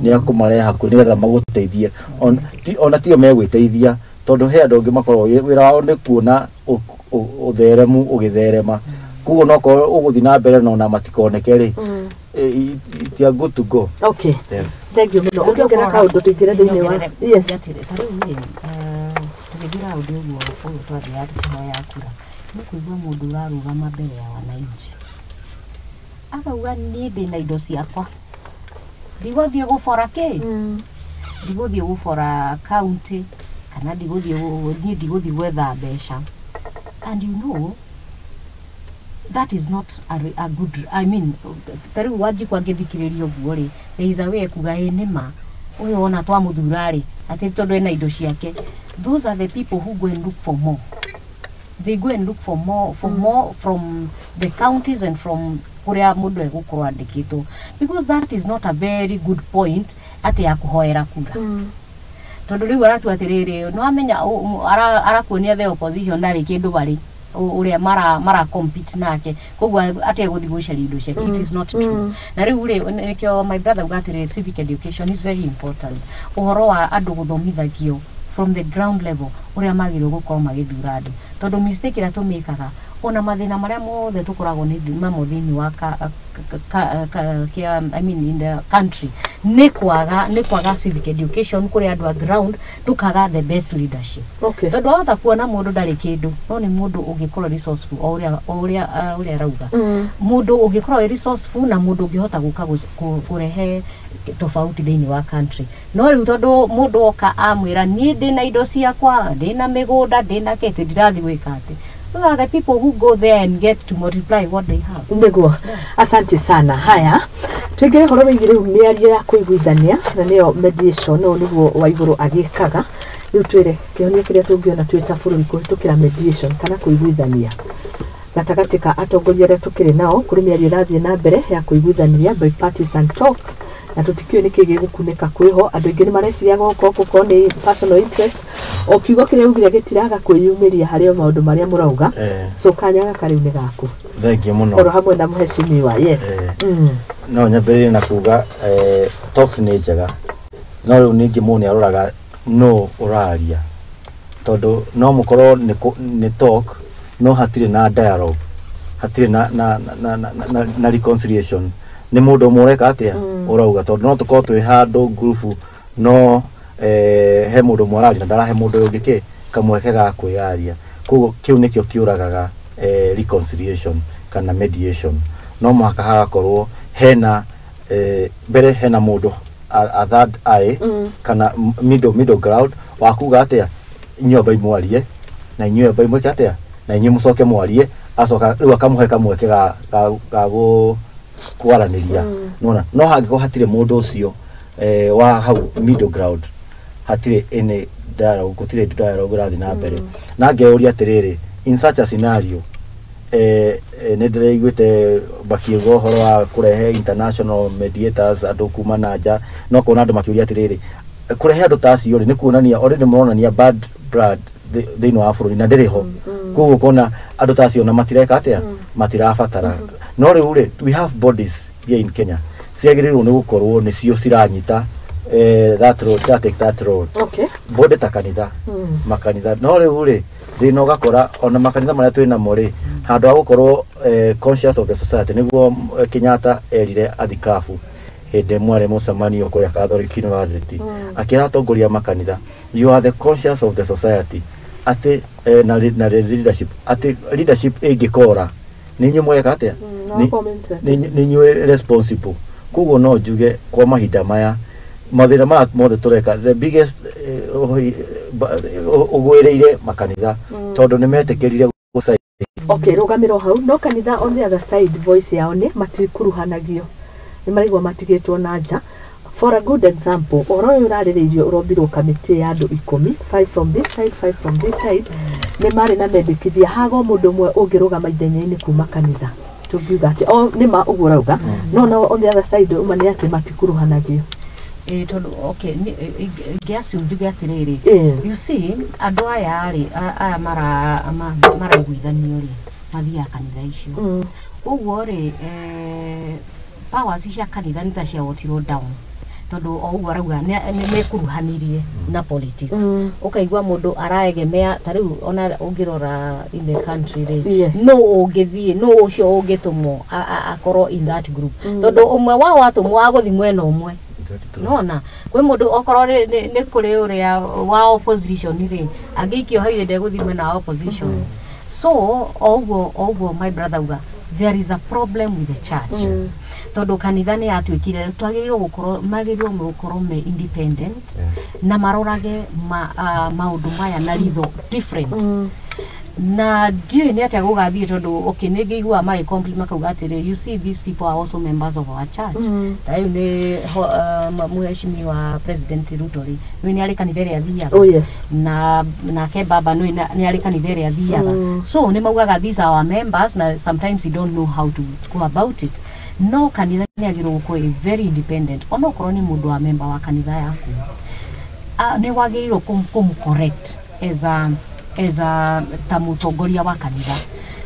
nĩ akũmarehe hakuhĩ nĩgetha magũteithie. Ona tio megwĩteithia, tondũ he andũ angĩ makoragwo wĩra wao nĩ kuona ũtheremu ũgĩtherema, koguo no korwo ũgũthiĩ na mbere na ona matikoneke rĩ, it are good to go.
Okay.
Yes.
Thank you mũno. Ũngĩongerera kaũndũ tũingĩre thĩinĩ wa, yes.
Ta rĩu rĩ, tũgĩthiĩ raundi ũguo ũyũ twathiaga tũkĩhoya kura, nĩ kũigua mũndũ ũrarũgama mbere ya wananchi akauga, "Niĩ ndĩna indo ciakwa, ndigũthiĩ gũbora kĩ, ndigũthiĩ gũbora county kana ndigũthiĩ niĩ ndigũthiĩ gwetha mbeca." And you know that is not a good, I mean, ta rĩu Wanjikũ angĩthikĩrĩria ũguo rĩ, there is a way kuga ĩ nĩma ũyũ ona twamũthura rĩ, atĩ tondũ ena indo ciake. Those are the people who go and look for more. They go and look for more, for more from the counties and from Kũrĩa mũndũ egũkorwo andĩkĩtwo, because that is not a very good point atĩ ya kũhoera kura, tondũ rĩu aratua atĩrĩrĩ, nĩwamenya arakuonia the opposition ndarĩ kĩndũ barĩ ũrĩa mara compete nake, koguo atĩ egũthiĩ gũcaria indo ciake. It is not true. Na rĩu rĩ, nĩkĩo my brother uga atĩrĩrĩ, civic education is very important, ũhoro wa andũ gũthomithagio from the ground level ũrĩa magĩrĩirwo gũkorwo magĩthura andũ, tondũ mistake ĩrĩa tũmĩkaga, ona mathĩna marĩa mothe tũkoragwo nĩ namo thĩinĩ wa ka, ka, ka, kia, I mean in the country, nĩ kwaga civic education kũrĩ andũ a ground, tũkaga the best leadership, tondũ wahota kuona mũndũ ndarĩ kĩndũ, no nĩ mũndũ ũngĩkorwo resourceful, o ũrĩa arauga, mũndũ ũngĩkorwo wĩ resourceful na mũndũ ũngĩhota gũka kũrehe tofauti thĩinĩ wa country. No rĩu tondũ mũndũ oka amwĩra, "Niĩ ndĩna indo ciakwa, ndĩna mĩgũnda, ndĩna kĩtĩ, ndirathiĩ gwĩka atĩ," those are the people who go there and get to multiply what they have.
Nĩguo, asante sana. Haya, tũingĩre ũhoro wĩgiĩ rĩu mĩario ya kũiguithania, na nĩyo mediation. Ũũ nĩguo Waigũrũ agĩkaga. Rĩu twĩre kĩhonia kĩrĩa tũngĩona twĩ ta bũrũri kũhĩtũkĩra mediation kana kũiguithania gatagatĩ ka atongoria arĩa tũkĩrĩ nao. Kũrĩ mĩario ĩrathiĩ na mbere ya kũiguithania, bipartisan talks, na tũtikĩũĩ nĩkĩ gĩgũkunĩka kwĩho. Andũ aingĩ nĩ mareciria goko gũkorwo nĩ personal interest, o kiugo kĩrĩa ugire gĩtiraga kwĩyumĩria harĩ o maũndũ marĩa mũrauga. So kanya gaka rĩu nĩ gaku.
Thengiũ mũno.
Oro hamwe na mheshimiwa, yes.
No nyambĩrĩrie na kuga talks nĩ njega, no rĩu ningĩ mũndũ nĩ aroraga no ũraria, tondũ no mũkorwo nĩ talk no hatirĩ na dialogue, hatirĩ na reconciliation. Nĩ mũndũ ũmwe ũreka atĩa, ũrauga, tondũ no tũkorwo twĩ handũ ngurubu, no he mũndũ ũmwe ũraria na ndarahe mũndũ ũyũ ũngĩ kĩ kamweke ga kwĩyaria. Koguo kĩu nĩkĩo kĩũragaga reconciliation kana mediation. No mũhaka hagakorwo hena mbere hena mũndũ a third eye kana middle ground wa kuga atĩa, inyuĩ ambai mwarie na inyuĩ ambai mwĩke atĩa na inyuĩ mũcoke mwarie, acoka rĩu akamũhe kamweke ga kwaranĩria. Nona no hangĩkorwo hatirĩ mũndũ ũcio wa hau middle ground, hatirĩ any dialogue, gũtirĩ dialogue ĩrathiĩ na mbere. Na ngeyũria atĩrĩrĩ, in such a scenario, nĩ ndĩraiguĩte makiuga ũhoro wa kũrehe international mediators, andũ kuma na nja, no kuona andũ makĩũria atĩrĩrĩ, kũrehe andũ ta acio rĩ, nĩ kuonania already mũronania bad blood thĩinĩ wa bũrũri na ndĩrĩ ho. Koguo ũkona andũ ta acio na matireka atĩa, matirabatara. No rĩu rĩ, we have bodies here in Kenya ciagĩrĩirwo nĩ gũkorwo nĩcio ciranyita that role, cira take that role, body ta kanitha, makanitha. No rĩu rĩ, thĩna ũgakora ona makanitha marĩa twĩ namo rĩ, handũ ha gũkorwo conscious of the society, nĩguo Kenyatta erire athikabu hĩndĩ ĩmwe arĩ mũcemanio kũrĩa Catholic University, akĩra atongoria a makanitha, "You are the conscious of the society," atĩ na leadership, atĩ leadership ĩngĩkora nĩ inyuĩ mweka atĩa?
No comment.
Nĩ inyuĩ responsible. Koguo no njuge kwa mahinda maya, mathĩna maya mothe tũreka, the biggest ũgwĩrĩire makanitha, tondũ nĩ metĩkĩrire gũcaina.
Okay, rũgamĩro hau. No kanitha on the other side, voice yao nĩ matikuruhanagio, nĩ maraigua matigĩtwo na nja. For a good example, ũhoro ũyũ ũrarĩrĩirio ũrombirwo kamĩtĩ ya andũ 10, five from this side, five from this side, nĩ marĩ na mendekithia hago mũndũ ũmwe ũngĩrũgama ithenya-inĩ kuma kanitha. Tũngiuga atĩ o nĩ ma ũguo ũrauga, no no on the other side uma nĩ atĩ matikuruhanagio.
Ĩ, tondũ okay, ingĩacio njuge atĩrĩrĩ, you see, andũ aya rĩ, aya maraiguithanio rĩ, mathiaga kanitha icio. Ũguo rĩ, powers cia kanitha nĩ ta ciawotirwo down, tondũ o ũguo arauga nĩ mekuruhanirie na politics. Ũkaigua mũndũ araegemea ta rĩu ona ũngĩrora in the country rĩ, no ũngĩthiĩ no ũcio ũngĩtũmwo akorwo in that group, tondũ ũmwe wao atũmwo agũthiĩ mwena ũmwe. Nona kwĩ mũndũ okorwo nĩ kũrĩ ũrĩa wa opposition rĩ, angĩikio hau ndegũthiĩ mwena wa opposition. So o ũguo my brother uga, there is a problem with the church, tondũ kanitha nĩ yatuĩkire twagĩrĩirwo gũkorwo, magĩrĩirwo nĩ gũkorwo me independent na marorage maũndũ maya na ritho different. Na ndiũĩ nĩ atĩa gũgathiĩ, tondũ okay, nĩ ngĩiguaga magĩ complain makauga atĩrĩ, "You see, these people are also members of our church." Ta rĩu nĩ mheshimiwa President Ruto rĩ, nĩ nĩ arĩ kanitha ĩrĩa athiaga.
Oh yes.
Na nake baba nĩ nĩ arĩ kanitha ĩrĩa athiaga. So nĩ maugaga these are our members, na sometimes you don't know how to go about it. No kanitha nĩ agĩrĩirwo gũkorwo ĩ very independent. Onokorwo nĩ mũndũ wa member wa kanitha yaku, nĩ wagĩrĩirwo kũmũ correct as a ta mũtongoria wa kanitha,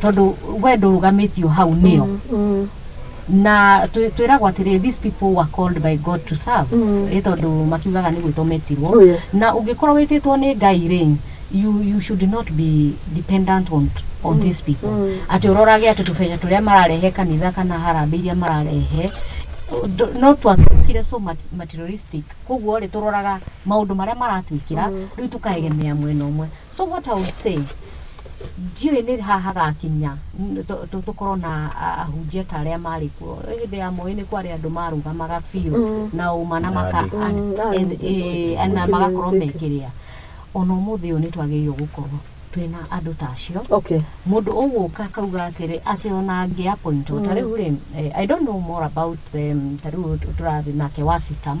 tondũ we ndũrũgamĩtio hau nĩo. Na twĩragwo atĩrĩ, these people were called by God to serve. Ĩ tondũ makiugaga nĩ gwĩtwo metirwo.
Oh yes.
Na ũngĩkorwo wĩtĩtwo nĩ Ngai rĩ, you should not be dependent on these people, atĩ ũrorage atĩ tũbeca tũrĩa mararehe kanitha kana harambĩ iria mararehe. No twatuĩkire so materialistic, koguo rĩ, tũroraga maũndũ marĩa maratwĩkĩra, rĩu tũkaegemea mwena ũmwe. So what I would say, ndiũĩ nĩ ha hagakinya tũkorwo na ahunjia ta arĩa marĩ kuo hĩndĩ ya Moi. Nĩ kwarĩ andũ marũgamaga biũ na ũma na maka na magakorwo mekĩrĩa. Ona ũmũthĩ ũyũ nĩ twagĩrĩirwo gũkorwo twĩna andũ ta acio. Mũndũ ũgũka akauga atĩrĩ, atĩ ona angĩ appointwo ta rĩu rĩ, I don't know more about them. Ta rĩu tũrarĩ nake wa CITAM,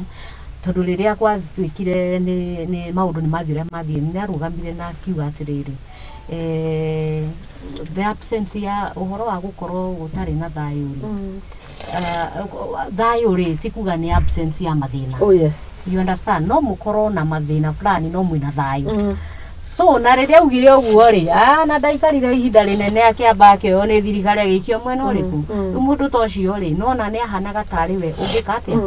tondũ rĩrĩa gwatuĩkire nĩ maũndũ nĩ mathiĩ ũrĩa mathiĩ, nĩ arũgamire na akiuga atĩrĩrĩ, the absence ya ũhoro wa gũkorwo gũtarĩ na thayũ rĩ, thayũ rĩ, ti kuga nĩ absence ya mathĩna.
Oh yes.
You understand? No mũkorwo na mathĩna fulani no mwĩna thayũ. So na rĩrĩa augire ũguo rĩ, na ndaikarire ihinda rĩnene, akĩamba akĩoywo nĩ thirikari, agĩikio mwena ũrĩkũ. Rĩu mũndũ ta ũcio rĩ, nona nĩ ahanaga tarĩ we ũngĩka atĩa,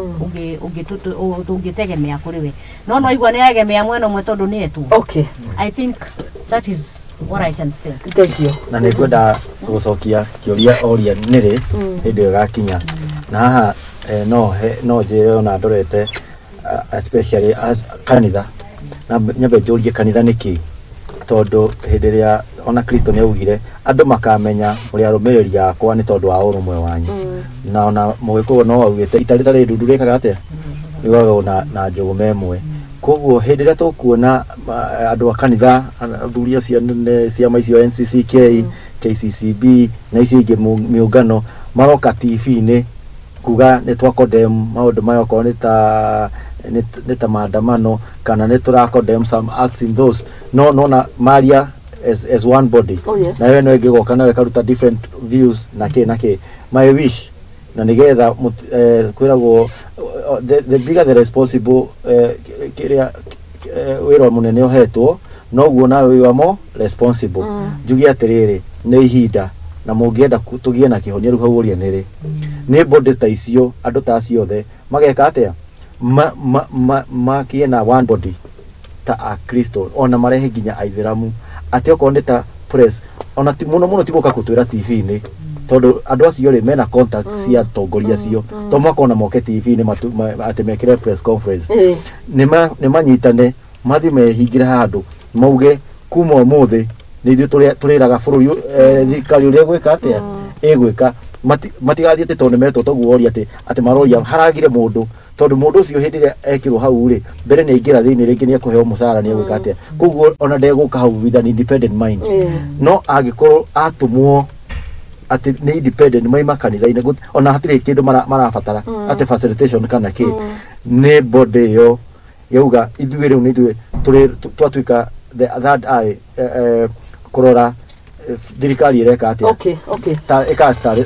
tũngĩtegemea kũrĩ we, no igua nĩ aegemea mwena ũmwe tondũ nĩ etwo. I think that is what I can say.
Thank you.
Na nĩ ngwenda gũcokia kĩũria oria nĩrĩ hĩndĩ ĩyo ĩgakinya na haha, no njĩre ona ndorete, especially as kanitha, na nyambe njũrie kanitha nĩkĩ, tondũ hĩndĩ ĩrĩa ona Kristo nĩ augire andũ makamenya mũrĩ arũmĩrĩri akwa nĩ tondũ wa ũrũmwe wanyu. Na ona mũgĩkũyũ no augĩte ita rĩtarĩ ndundu rĩkaga atĩa, rĩugagwo na njũgũma ĩmwe. Koguo hĩndĩ ĩrĩa tũkuona andũ a kanitha, athuri acio anene, ciama icio NCCK, KCCB na icio ingĩ, mĩũngano, maroka TV-inĩ kuga nĩ twa condemn maũndũ maya, okorwo nĩ ta maandamano kana nĩ tũra condemn some acts in those, no nona maria as one body.
Oh yes.
Na we no ĩngĩgoka nawe ĩkaruta different views na kĩ na kĩ. My wish na nĩgetha kwĩragwo the bigger the responsible, kĩrĩa wĩra mũnene ũhetwo, noguo nawe you are more responsible. Njuge atĩrĩrĩ, nĩ ihinda na mũngĩenda tũgĩe na kĩhonia rĩu hau ũria nĩrĩ nĩ body ta icio, andũ ta acio othe mageka atĩa, makĩe na one body ta akristo, ona marehe nginya aithĩramu, atĩ okorwo nĩ ta press, ona ti mũno mũno ti gũka gũtwĩra TV-inĩ, tondũ andũ acio rĩ mena contact cia atongoria acio, to mwaka ona moke TV-inĩ atĩ mekĩre press conference. Nĩ manyitane, mathiĩ mehingĩre handũ, mauge kuma ũmũthĩ nĩ ithuĩ tũrĩraga bũrũri thirikari ũrĩa ĩgwĩka atĩa, ĩgwĩka. Matigathiĩ atĩ tondũ nĩmetwo toguo oria atĩ maroria haragire mũndũ, tondũ mũndũ ũcio hĩndĩ ĩrĩa ekĩrwo hau rĩ, mbere nĩ aingĩra thĩinĩ rĩngĩ, nĩ ekũheo mũcara, nĩ egwĩka atĩa, koguo ona ndegũka hau with an independent mind. No angĩkorwo atũmwo atĩ nĩ independent, maima kanitha-inĩ, ona hatirĩ kĩndũ marabatara atĩ facilitation kana kĩ, nĩ body ĩyo yauga ithuĩ rĩu nĩ ithuĩ twatuĩka the third eye, kũrora thirikari ĩreka atĩa, ta ĩka tarĩ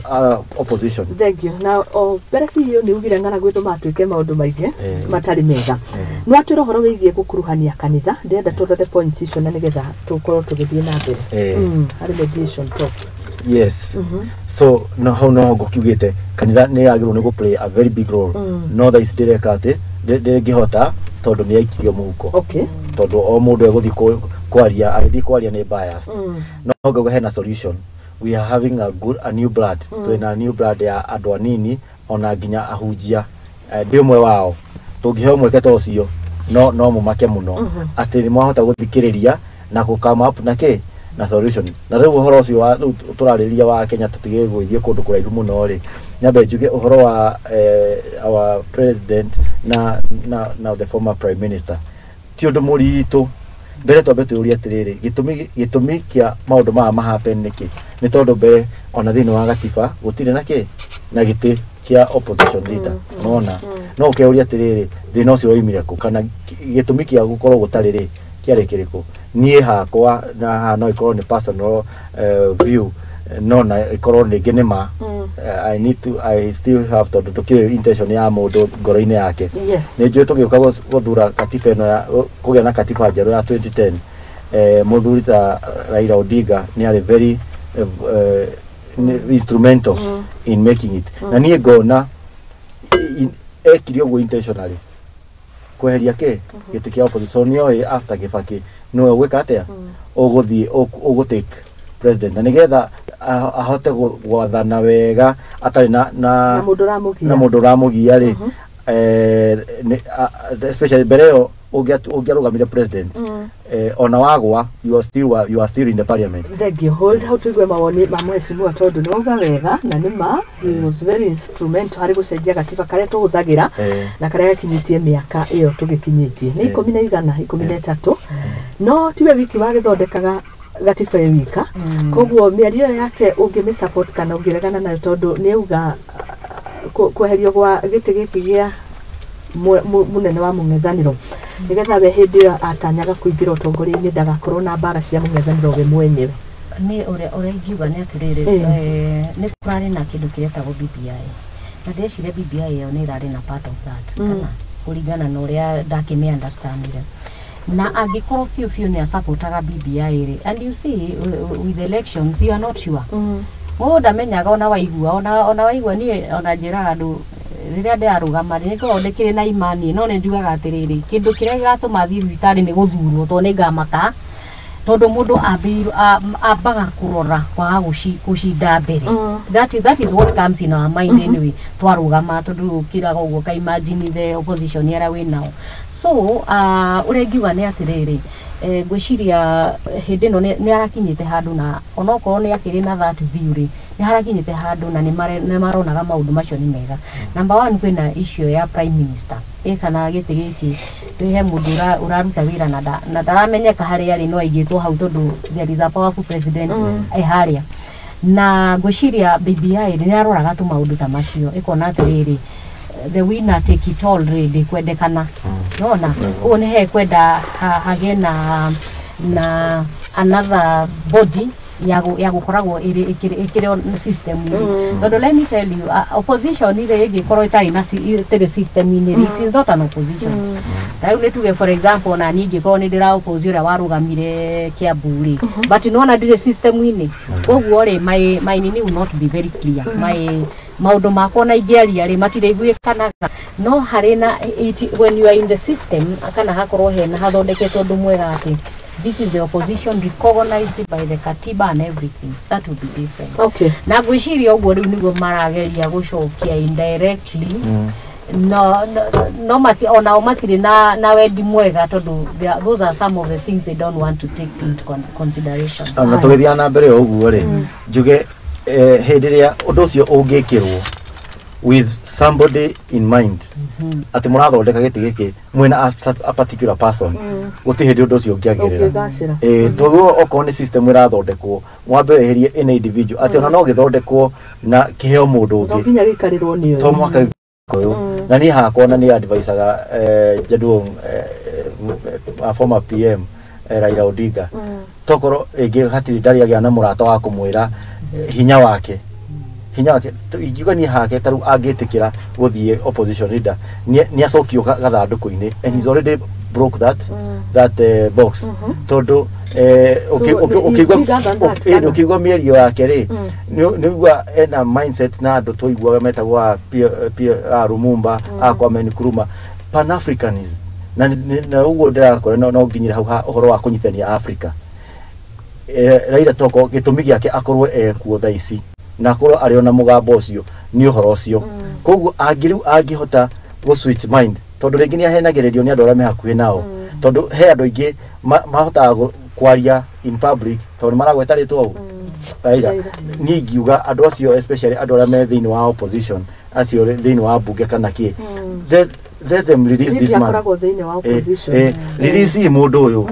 opposition.
Thank you. Na o mbere biũ nĩ ugire ng'aragu ĩtũmaga twĩke maũndũ maingĩ matarĩ mega. Nĩ watwĩra ũhoro wĩgiĩ gũkuruhania kanitha. Ndĩrenda tũrore points icio na nĩgetha tũkorwo tũgĩthiĩ na mbere. Harĩ mediation talks.
Yes, so no hau no ngũkiugĩte kanitha nĩ yagĩrĩirwo nĩ gũ play a very big role, no thaa ici ndĩreka atĩ ndĩngĩhota tondũ nĩ yaikirio mũhuko, tondũ o mũndũ egũthiĩ kwaria, agĩthiĩ kwaria nĩ biased. No ngauga hena solution. We are having a good, a new blood. Twĩna new blood ya andũ anini, ona nginya ahunjia. Ndĩ ũmwe wao. Tũngĩheo mweke ta ũcio, no mũmake mũno atĩ nĩ mwahota gũthikĩrĩria na gũ come up na kĩ na solution. Na rĩu ũhoro ũcio wa rĩu tũrarĩrĩria wa Kenya, tũtige gũgĩthiĩ kũndũ kũraihu mũno rĩ, nyambe njuge ũhoro wa our president na the former prime minister ti ũndũ mũritũ. Mbere twambe twĩyũrie atĩrĩrĩ, gĩtũmi kĩa maũndũ maya ma happen nĩkĩ? Nĩ tondũ mbere ona thĩinĩ wa gatiba gũtirĩ na kĩ na gĩtĩ kĩa opposition leader. Nona no ũkeuria atĩrĩrĩ, thĩna ũcio woimire kũ, kana gĩtũmi kĩa gũkorwo gũtarĩ rĩ kĩarĩ kĩrĩkũ? Niĩ hakwa na haha no ikorwo nĩ personal view, no na ikorwo rĩngĩ nĩ ma. I need to, I still have, tondũ ndũkĩũĩ intention ya mũndũ ngoro-inĩ yake. Nĩ njũĩ tũgĩũka gũthura katiba ĩno ya kũgĩa na katiba njerũ ya 2010, mũthuri ta Raila Odinga nĩ arĩ very instrumental in making it, na niĩ ngona ekire ũguo intentionally kweheria kĩ gĩtĩ kĩa opposition. Nĩ oĩ after Kibaki nĩwe ũgwĩka atĩa, ũgũthiĩ ũgũtake president, na nĩgetha ahote gwathana wega atarĩ na
na mũndũ ũramũgia.
Na mũndũ ũramũgia rĩ, especially mbere ĩyo ũngĩarũgamire president, ona wagwa, you are still in the parliament.
Thank you. Hold hau tuigue mawoni ma mheshimiwa, tondũ nĩ wauga wega na nĩ ma, he was very instrumental harĩ gũcenjia gatiba karĩa tũhũthagĩra na karĩa gakinyĩtie mĩaka ĩyo tũgĩkinyĩtie nĩ ikũmi na igana 13, no tiwe wiki wagĩthondekaga gatiba ĩ wika. Koguo mĩario ĩyo yake ũngĩmĩ support kana ũngĩregana nayo, tondũ nĩ auga kweherio gwa gĩtĩ gĩkĩ gĩa mũnene wa mũng'ethanĩro nĩgetha we hĩndĩ ĩyo atanyaga kũingĩra ũtongoria-inĩ ndagakorwo na mbara cia mũng'ethanĩro we mwenyewe.
Nĩ ũrĩa ingiuga nĩ atĩrĩrĩ, nĩ kũrarĩ na kĩndũ kĩretagwo BBI, na ndĩreciria BBI ĩyo nĩ ĩrarĩ na part of that, kana kũringana na ũrĩa ndakĩmĩ understandire, na angĩkorwo biũ biũ nĩ asapotaga BBI rĩ, and you see, with elections you are not sure. Mũndũ ndamenyaga, ona waigua ona waigua niĩ ona njĩraga andũ rĩrĩa ndĩrarũgama rĩ, nĩngoragwo ndĩkĩrĩ na imani, no nĩ njugaga atĩrĩrĩ, kĩndũ kĩrĩa gĩgatũma thiĩ thibitarĩ nĩ gũthurwo, tondũ nĩ ngamaka, tondũ mũndũ ambaga kũrora kwaga gũcinda mbere. That is what comes in our mind anyway twarũgama, tondũ ũkĩraga ũguo ka imagine the opposition arĩa wĩ nao. So ũrĩa ingiuga nĩ atĩrĩrĩ, ngwĩciria hĩndĩ ĩno nĩ arakinyĩte handũ, na onokorwo nĩ akĩrĩ na that view rĩ, nĩ harakinyĩte handũ na nĩ maronaga maũndũ macio nĩ mega. Number one, kwĩna issue ya prime minister ĩ kana gĩtĩ gĩkĩ he mũndũ ũraruta wĩra na ndaramenyeka harĩa arĩ, no aigĩtwo hau tondũ there is a powerful president e harĩa. Na ngwĩciria BBI nĩ aroraga tũmaũndũ ta macio, ĩkona atĩrĩrĩ, the winner take it all rĩ ndĩkwendekana, nona ũguo nĩ hekwenda hagĩe na another body ya gũkoragwo ĩrĩ ĩkĩrĩ on system-inĩ, tondũ let me tell you, opposition rĩ ĩngĩkorwo ĩtarĩ na ĩtarĩ system-inĩ rĩ, it is not an opposition. Ta rĩu nĩ tuge, for example, na niĩ ingĩkorwo nĩ ndĩra oppose ũrĩa warũgamire Kiambu rĩ, but nĩwona ndirĩ system-inĩ, koguo rĩ my nini will not be very clear, my maũndũ makwa na ingĩaria rĩ matirĩiguĩkanaga. No harĩ na it, when you are in the system, kana hakorwo hena hathondeketwo ũndũ mwega atĩ this is the opposition recognized by the katiba and everything, that would be different. Na ngwĩciria ũguo rĩu nĩguo marageria gũcokia indirectly. No mati onao matirĩ na wendi mwega, tondũ those are some of the things they don't want to take into consideration.
Na tũgĩthiaga na mbere o ũguo rĩ, njuge hĩndĩ ĩrĩa ũndũ ũcio ũngĩkĩrwo with somebody in mind, atĩ mũrathondeka gĩtĩ gĩkĩ mwĩna a particular person, gũtirĩ hĩndĩ ũndũ ũcio ũngĩagĩrĩra.
Ũngĩgacĩra.
Toguo okorwo nĩ system ĩrathondekwo, mwambe weherie any individual, atĩ ona no gĩthondekwo na kĩheo mũndũ
No
ũngĩ,
nginya gĩikarĩrwo nĩ
to
ũyũ.
mũhaka ũyũ. Na niĩ hakwa na nĩ advisaga Jaduong, former PM Raila Odinga, tokorwo rĩngĩ hatirĩ ndarĩ agĩa na mũrata wa kũmwĩra hinya wake. Ingiuga niĩ hake ta rĩu angĩtĩkĩra gũthiĩ opposition leader, nĩ acokio gathandũkũ-inĩ, and he's already broke that box, tondũ
So, he's bigger than that, kana?
ũkĩigua mĩario yake rĩ, nĩ ũigua ena mindset na andũ twaiguaga metagwo a Lumumba, a Kwame Nkrumah, pan-Africanism, na ũguo ndĩrakora no nginyĩre hau ha ũhoro wa kũnyitania Africa. Raila toko gĩtũmi gĩake akorwo ekuo thaa ici na akorwo arĩ ona mũgambo ũcio nĩ ũhoro ũcio. Koguo angĩ rĩu angĩhota gũ switch mind, tondũ rĩngĩ nĩ ahenagĩrĩrio nĩ andũ arĩa me hakuhĩ nao, tondũ he andũ aingĩ mahotaga kwaria in public tondũ nĩ maragweta rĩtwa ũũ Raila.
Raila.
Niĩ ingiuga andũ acio, especially andũ arĩa me thĩinĩ wa opposition acio thĩinĩ wa mbunge kana kĩ, let them release this
Maybe
man.
akoragwo thĩinĩ wa opposition.
Release mũndũ ũyũ.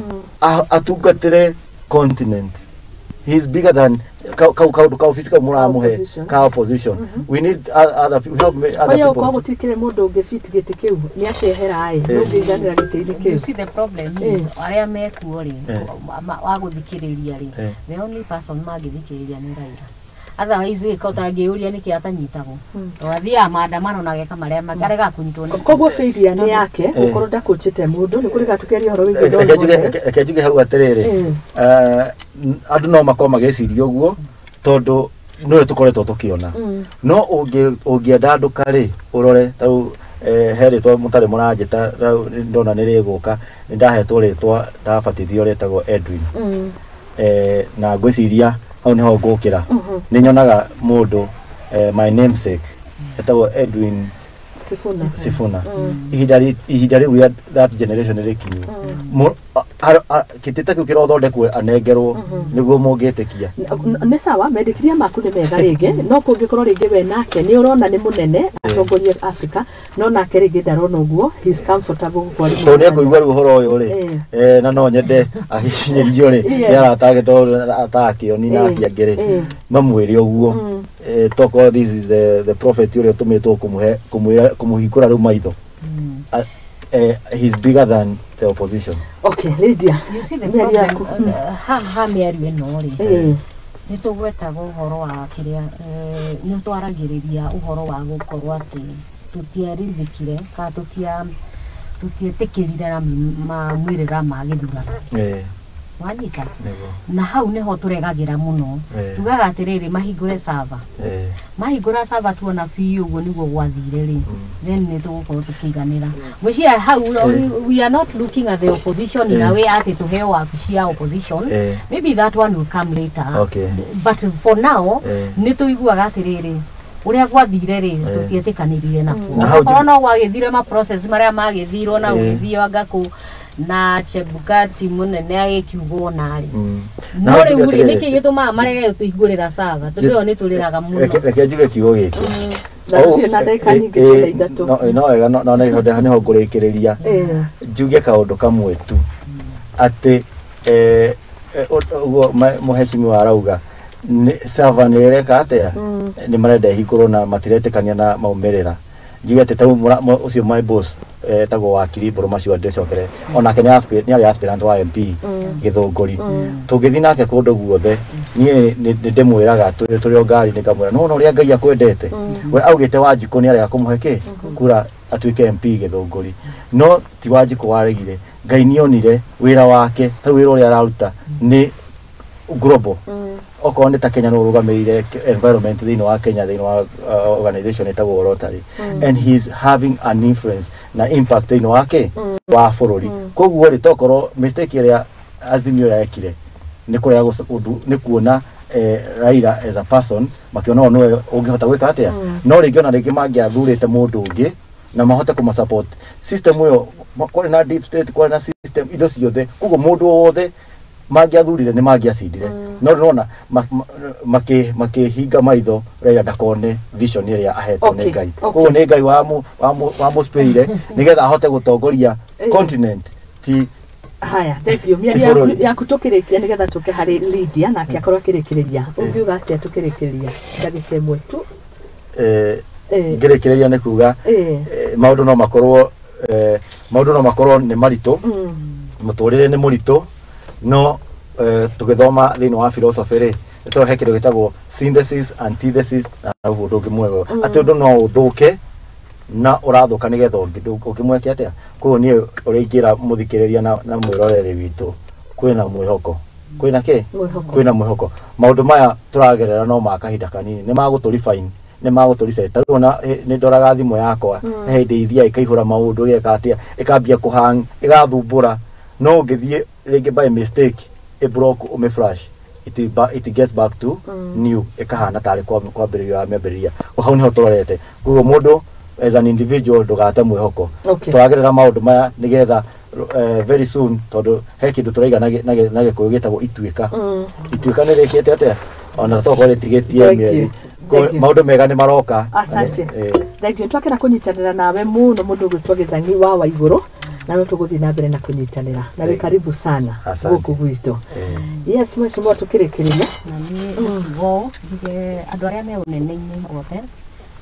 Atungatĩre continent. He is bigger than kau kau kaundu ka office kau mũramũhe
Opposition.
Ka opposition. We need other people, help me, other
Oya,
people.
ũkorwo gũtikĩrĩ mũndũ ũngĩ fit gĩtĩ kĩu nĩ akĩehera ĩ nĩ ũngĩiganĩra gĩtĩ-inĩ
You
kĩu?
see, the problem is arĩa mekuo rĩ, wa gũthikĩrĩria rĩ, the only person mangĩthikĩrĩria nĩ Raila. Otherwise ĩka ũtangĩũria nĩkĩ atanyitagwo, to athiaga maandamano na ageka marĩa mangĩ, aregaga kũnyitwo nĩ
Koguo failure nĩ yake gũkorwo ndakũnjĩte mũndũ nĩ kũrĩ gatũkeria ũhoro wĩgiĩ role
Reke njuge.
models.
Reke njuge hau atĩrĩrĩ, andũ no makorwo magĩciria ũguo tondũ nĩwe tũkoretwo tũkĩona, no ũngĩenda ndũka rĩ, ũrore tarĩu he rĩtwa mũtarĩ mũranjĩta rĩu ndona nĩ rĩgũka. Nĩ ndahetwo rĩtwa ndabatithio rĩtagwo Edwin. Na ngwĩciria hau nĩho ngũkĩra. Nĩ nyonaga mũndũ, my namesake etagwo Edwin
Sifuna.
Sifuna. Ihinda rĩu rĩa that generation rĩkinyu. Gĩtĩ ta kĩu kĩrothondekwo anengerwo nĩguo mũngĩtĩkia.
Nĩ sawa, mendekithia maku nĩ mega rĩngĩ, no kũngĩkorwo rĩngĩ we nake nĩ ũrona nĩ mũnene atongorie Africa, no nake rĩngĩ ndarona ũguo, he is comfortable gũkorwo arĩ
Tondũ nĩ
mũnene.
ekũigua rĩu ũhoro ũyũ rĩ, na no nyende ahinyĩrio rĩ, nĩ arata ake tondũ atakĩoni na acio angĩ rĩ, mamwĩre ũguo. Tokorwo this is the prophet ũrĩa ũtũmĩtwo kũmũhe kũmwĩra kũmũhingũra rĩu maitho. He's bigger than the opposition.
Okay, Lydia.
You see the
Mĩario
problem,
yaku.
haha mĩario ĩno rĩ, nĩ tũgwetaga ũhoro wa kĩrĩa, nĩ twaragĩrĩria ũhoro wa gũkorwo atĩ tũtiarithĩkire kana tũtietĩkĩrire na maumĩrĩra ma gĩthurano. Wanyita?
Nĩguo.
Na hau nĩho tũregagĩra mũno. Tugaga atĩrĩrĩ, mahingũre sava. Mahingũra sava, tuona biũ ũguo nĩguo gwathire rĩ, then nĩ tũgũkorwo tũkĩiganĩra. Ngwĩciria hau we are not looking at the opposition in a way atĩ tũheo wabici ya opposition. Maybe that one will come later, but for now nĩ tũiguaga atĩrĩrĩ, ũrĩa gwathire rĩ, tũtietĩkanĩrire nakuo.
Na hau
Okorwo no gwagĩthire ma process marĩa magĩthirwo na gũgĩthio anga kũ na Chebukati mũnene agĩkiugwo narĩ.
Na
No
hau
rĩu
njuge
rĩ,
atĩrĩrĩ,
nĩkĩ gĩtũmaga marege gũtũhingũrĩra sava? Tondũ ĩyo nĩ tũrĩraga mũno.
Reke njuge kiugo gĩkĩ.
Na tũtirĩ na ndagĩka nyingĩ, twĩna 3.
No wega, no nĩho ngũrĩkĩrĩria. Njuge kaũndũ kamwe tu atĩ ũguo mũhecimiwa arauga nĩ sava nĩ ĩreka atĩa, nĩ marenda ĩhingũrwo na matiretĩkania na maumĩrĩra. Njuge atĩ tarĩu ũcio my boss, etagwo wakiri Mbũrũ macio ndĩcokere, onake nĩ arĩ aspirant wa MP Gĩthũngũri. Tũngĩthiĩ nake kũndũ guothe, niĩ nĩ ndĩmwĩraga tũrĩ o ngari, nĩ ngamwĩra no ũrĩa Ngai akwendete we augĩte Wanjikũ nĩ arega kũmũhe kĩ kura atuĩke MP Gĩthũngũri, no ti Wanjikũ waregire. Ngai nĩonire wĩra wake, tarĩu wĩra ũrĩa araruta nĩ global. Okorwo nĩ ta Kenya, no ũrũgamĩrĩire environment thĩinĩ wa Kenya, thĩinĩ wa organization ĩtagwo Rotary, and he is having an influence na impact thĩinĩ wa kĩ wa bũrũri. Koguo rĩ, tokorwo mistake ĩrĩa Azimio yekire nĩ kũrega nĩ kuona Raila as a person, makiona o nĩwe ũngĩhota gwĩka atĩa. No rĩngĩ ona rĩngĩ mangĩathurĩte mũndũ ũngĩ na mahote kũma-support system ĩyo, kwarĩ na deep state, kwarĩ na system indo ciothe, koguo mũndũ o wothe mangĩathurire nĩ mangĩacindire. No ndĩrona makĩhinga maitho Raila ndakone vision ĩrĩa ahetwo nĩ Ngai. Koguo nĩ Ngai wamũspĩire nĩgetha ahote gũtongoria continent ti
Haya, thank you. Mĩario
Ti bũrũri.
yaku tũkĩrĩkia nĩgetha tũke harĩ Lydia nake akorwo akĩrĩkĩrĩria, ũngiuga atĩa tũkĩrĩkĩrĩria ndagĩka 1 tu?
Ngĩrĩkĩrĩria nĩ kuga maũndũ no makorwo nĩ maritũ, mũtũrĩre nĩ mũritũ, no tũgĩthoma thĩinĩ wa philosophy rĩ, nĩ he kĩndũ gĩtagwo synthesis, antithesis na ũguo ũndũ ũngĩ mwega, atĩ ũndũ no ũthũke na ũrathũka nĩgetha ũngĩmweke atĩa. Koguo niĩ ũrĩa ingĩra mũthikĩrĩria na mwĩroreri witũ, kwĩna mwĩhoko, kwĩna kĩ?
Mwĩhoko.
Kwĩna mwĩhoko. Maũndũ maya tũragerera no ma kahinda kanini, nĩ magũtũ refine, nĩ magũtũ reset. Ta rĩu ona nĩ ndoraga thimũ yakwa, he hĩndĩ ithiaga ĩkaihũra maũndũ, ĩgeka atĩa, ĩkambia kũhang, ĩgathumbũra, no ũngĩthiĩ rĩngĩ by mistake ĩ block, ũmĩ flash, it gets back to new, ĩkahana tarĩ kwambĩrĩria wamĩambĩrĩria. Hau nĩho tũrorete. Koguo mũndũ as an individual ndũgate mwĩhoko. Tũragerera maũndũ maya nĩgetha very soon, tondũ he kĩndũ tũraiga na Gĩkũyũ gĩtagwo ituĩka. Ituĩka nĩ rĩkĩte atĩa, ona tokorwo rĩtigĩtie
Thank you.
mĩeri.
Thank you.
Maũndũ mega nĩ maroka.
Asante. Thank you. Twakena kũnyitanĩra nawe mũno, mũndũ ũgwĩtwo Gĩthang'i wa Waigũrũ. Na no tũgũthiĩ na mbere na kũnyitanĩra na wĩ karibu sana
Asante.
gũkũ gwitũ. Yes, mheshimiwa, tũkĩrĩkĩrĩria.
Na niĩ nguo njuge andũ arĩa me ũnene-inĩ othe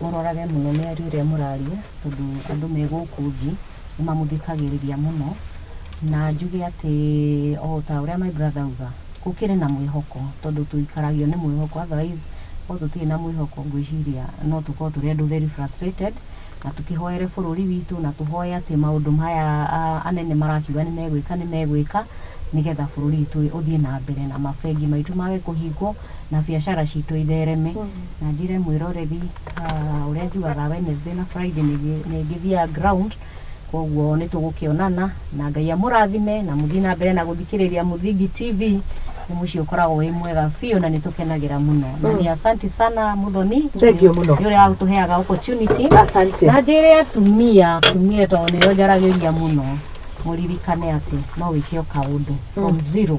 mũrorage mũno mĩario ĩrĩa mũraria, tondũ andũ me gũkũ nji nĩ mamũthikagĩrĩria mũno. Na njuge atĩ o ta ũrĩa my brother auga, gũkĩrĩ na mwĩhoko, tondũ tũikaragio nĩ mwĩhoko. Otherwise o tũtirĩ na mwĩhoko, ngwĩciria no tũkorwo tũrĩ andũ very frustrated. Na tũkĩhoere bũrũri witũ, na tũhoe atĩ maũndũ maya anene marakiuga nĩ megwĩka, nĩ megwĩka, nĩgetha bũrũri witũ ũthiĩ na mbere, na mabengi maitũ mage kũhingwo, na biacara citũ ithereme. Na njĩre mwĩroreri, ũrĩa njugaga, Wednesday na Friday nĩ ngĩthiaga ground, koguo nĩ tũgũkĩonana. Na Ngai amũrathime na mũthiĩ na mbere na gũthikĩrĩria Mũthingi TV. Nĩ mũciĩ ũkoragwo wĩ mwega biũ na nĩ tũkenagĩra mũno. Na nĩ asanti sana, Mũthoni,
Thank you mũno.
nĩ ũrĩa ũtũheaga opportunity.
Asante.
Na njĩre atumia, atumia tondũ nĩo njaragĩria mũno, mũririkane atĩ no wĩke o kaũndũ from zero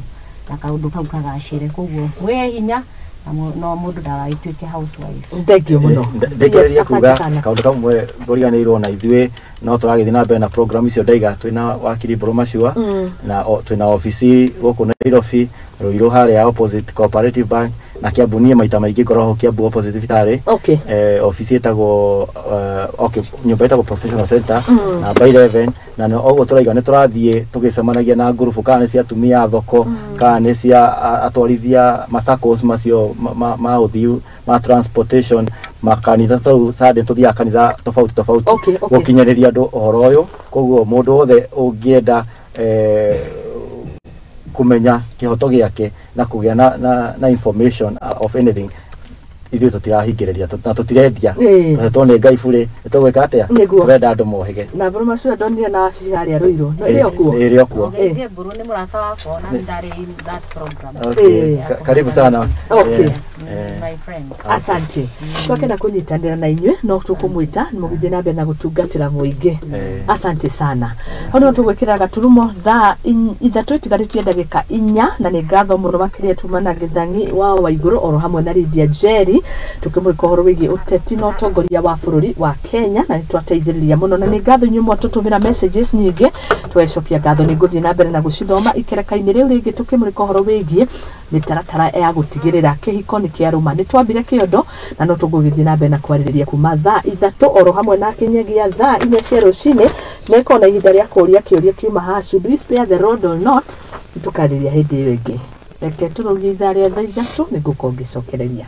na kaũndũ kau kagacĩre. Koguo mwĩhe hinya na no mũndũ ndagagĩtuĩke housewife.
Thank you mũno.
Ndĩkĩrĩria
Yes, asante
kuga
sana.
kaũndũ kamwe ngũriganĩirwo, na ithuĩ no tũragĩthiĩ na mbere na program icio ndaiga twĩna wakiri Mbũrũ Macua, na twĩna obici gũkũ Nairobi, Ruiru harĩa opposite Cooperative Bank, na Kiambu niĩ maita maingĩ ngoragwo Kiambu opposite thibitarĩ. Obici ĩtagwo okay, nyũmba ĩtagwo Professional Center, namba 11. Na no ũguo tũraiga nĩ tũrathiĩ tũgĩcemanagia na ngurubu, kana nĩ cia atumia a thoko, kana nĩ cia atwarithia masacos macio ma ũthiu ma transportation, makanitha tau Sunday tũthiaga kanitha tofauti tofauti gũkinyĩrĩria andũ ũhoro ũyũ. Koguo mũndũ wothe ũngĩenda kũmenya kĩhoto gĩake na kũgĩa na information of anything, ithuĩ tũtirahingĩrĩria na tũtirendia. Tũhetwo nĩ Ngai burĩ, nĩtũgwĩka atĩa? Tũrenda andũ mohĩge.
Na Mbũrũ Macua ndonire na wabici harĩa Ruiru, no ĩrĩ o kuo?
Ĩrĩ o kuo.
Ngeithie Mbũrũ, nĩ mũrata wakwa na ndarĩ in that program.
Okay. Karibu sana.
He's my friend.
Asante. Twakenda kũnyitanĩra na inyuĩ, no tũkũmwĩta mũgĩthiĩ na mbere na gũtungatĩra mũingĩ. Asante sana. Hau nĩho tũgwĩkĩra gaturumo thaa 3 itigarĩtie ndagĩka 4. Na nĩ ngatho mũno makĩria tuma na Gĩthang'i wa Waigũrũ oro hamwe na Lydia Njeri, tũkĩmũrĩka ũhoro wĩgiĩ ũteti na ũtongoria wa bũrũri wa Kenya, na nĩ twateithĩrĩria mũno. Na nĩ ngatho inyuĩ mwatũtũmĩra messages nyingĩ, tũgacokia ngatho. Nĩ ngũthiĩ na mbere na gũcithoma ikereka-inĩ rĩu rĩngĩ, tũkĩmũrĩka ũhoro wĩgiĩ mĩtaratara ya gũtigĩrĩra kĩhiko nĩ kĩarũma. Nĩ twambire kĩondo na no tũgũgĩthiĩ na mbere na kwarĩrĩria kuma thaa 3 oro hamwe na kinyagia thaa 4 cia rũcinĩ. Meko na ihinda rĩa kũũria kĩũria kiuma haha, should we spare the rod or not? Tũkarĩria hĩndĩ ĩyo ĩngĩ. Reke tũrũgie ithaa rĩa thaa 3, nĩ ngũkorwo ngĩcokereria.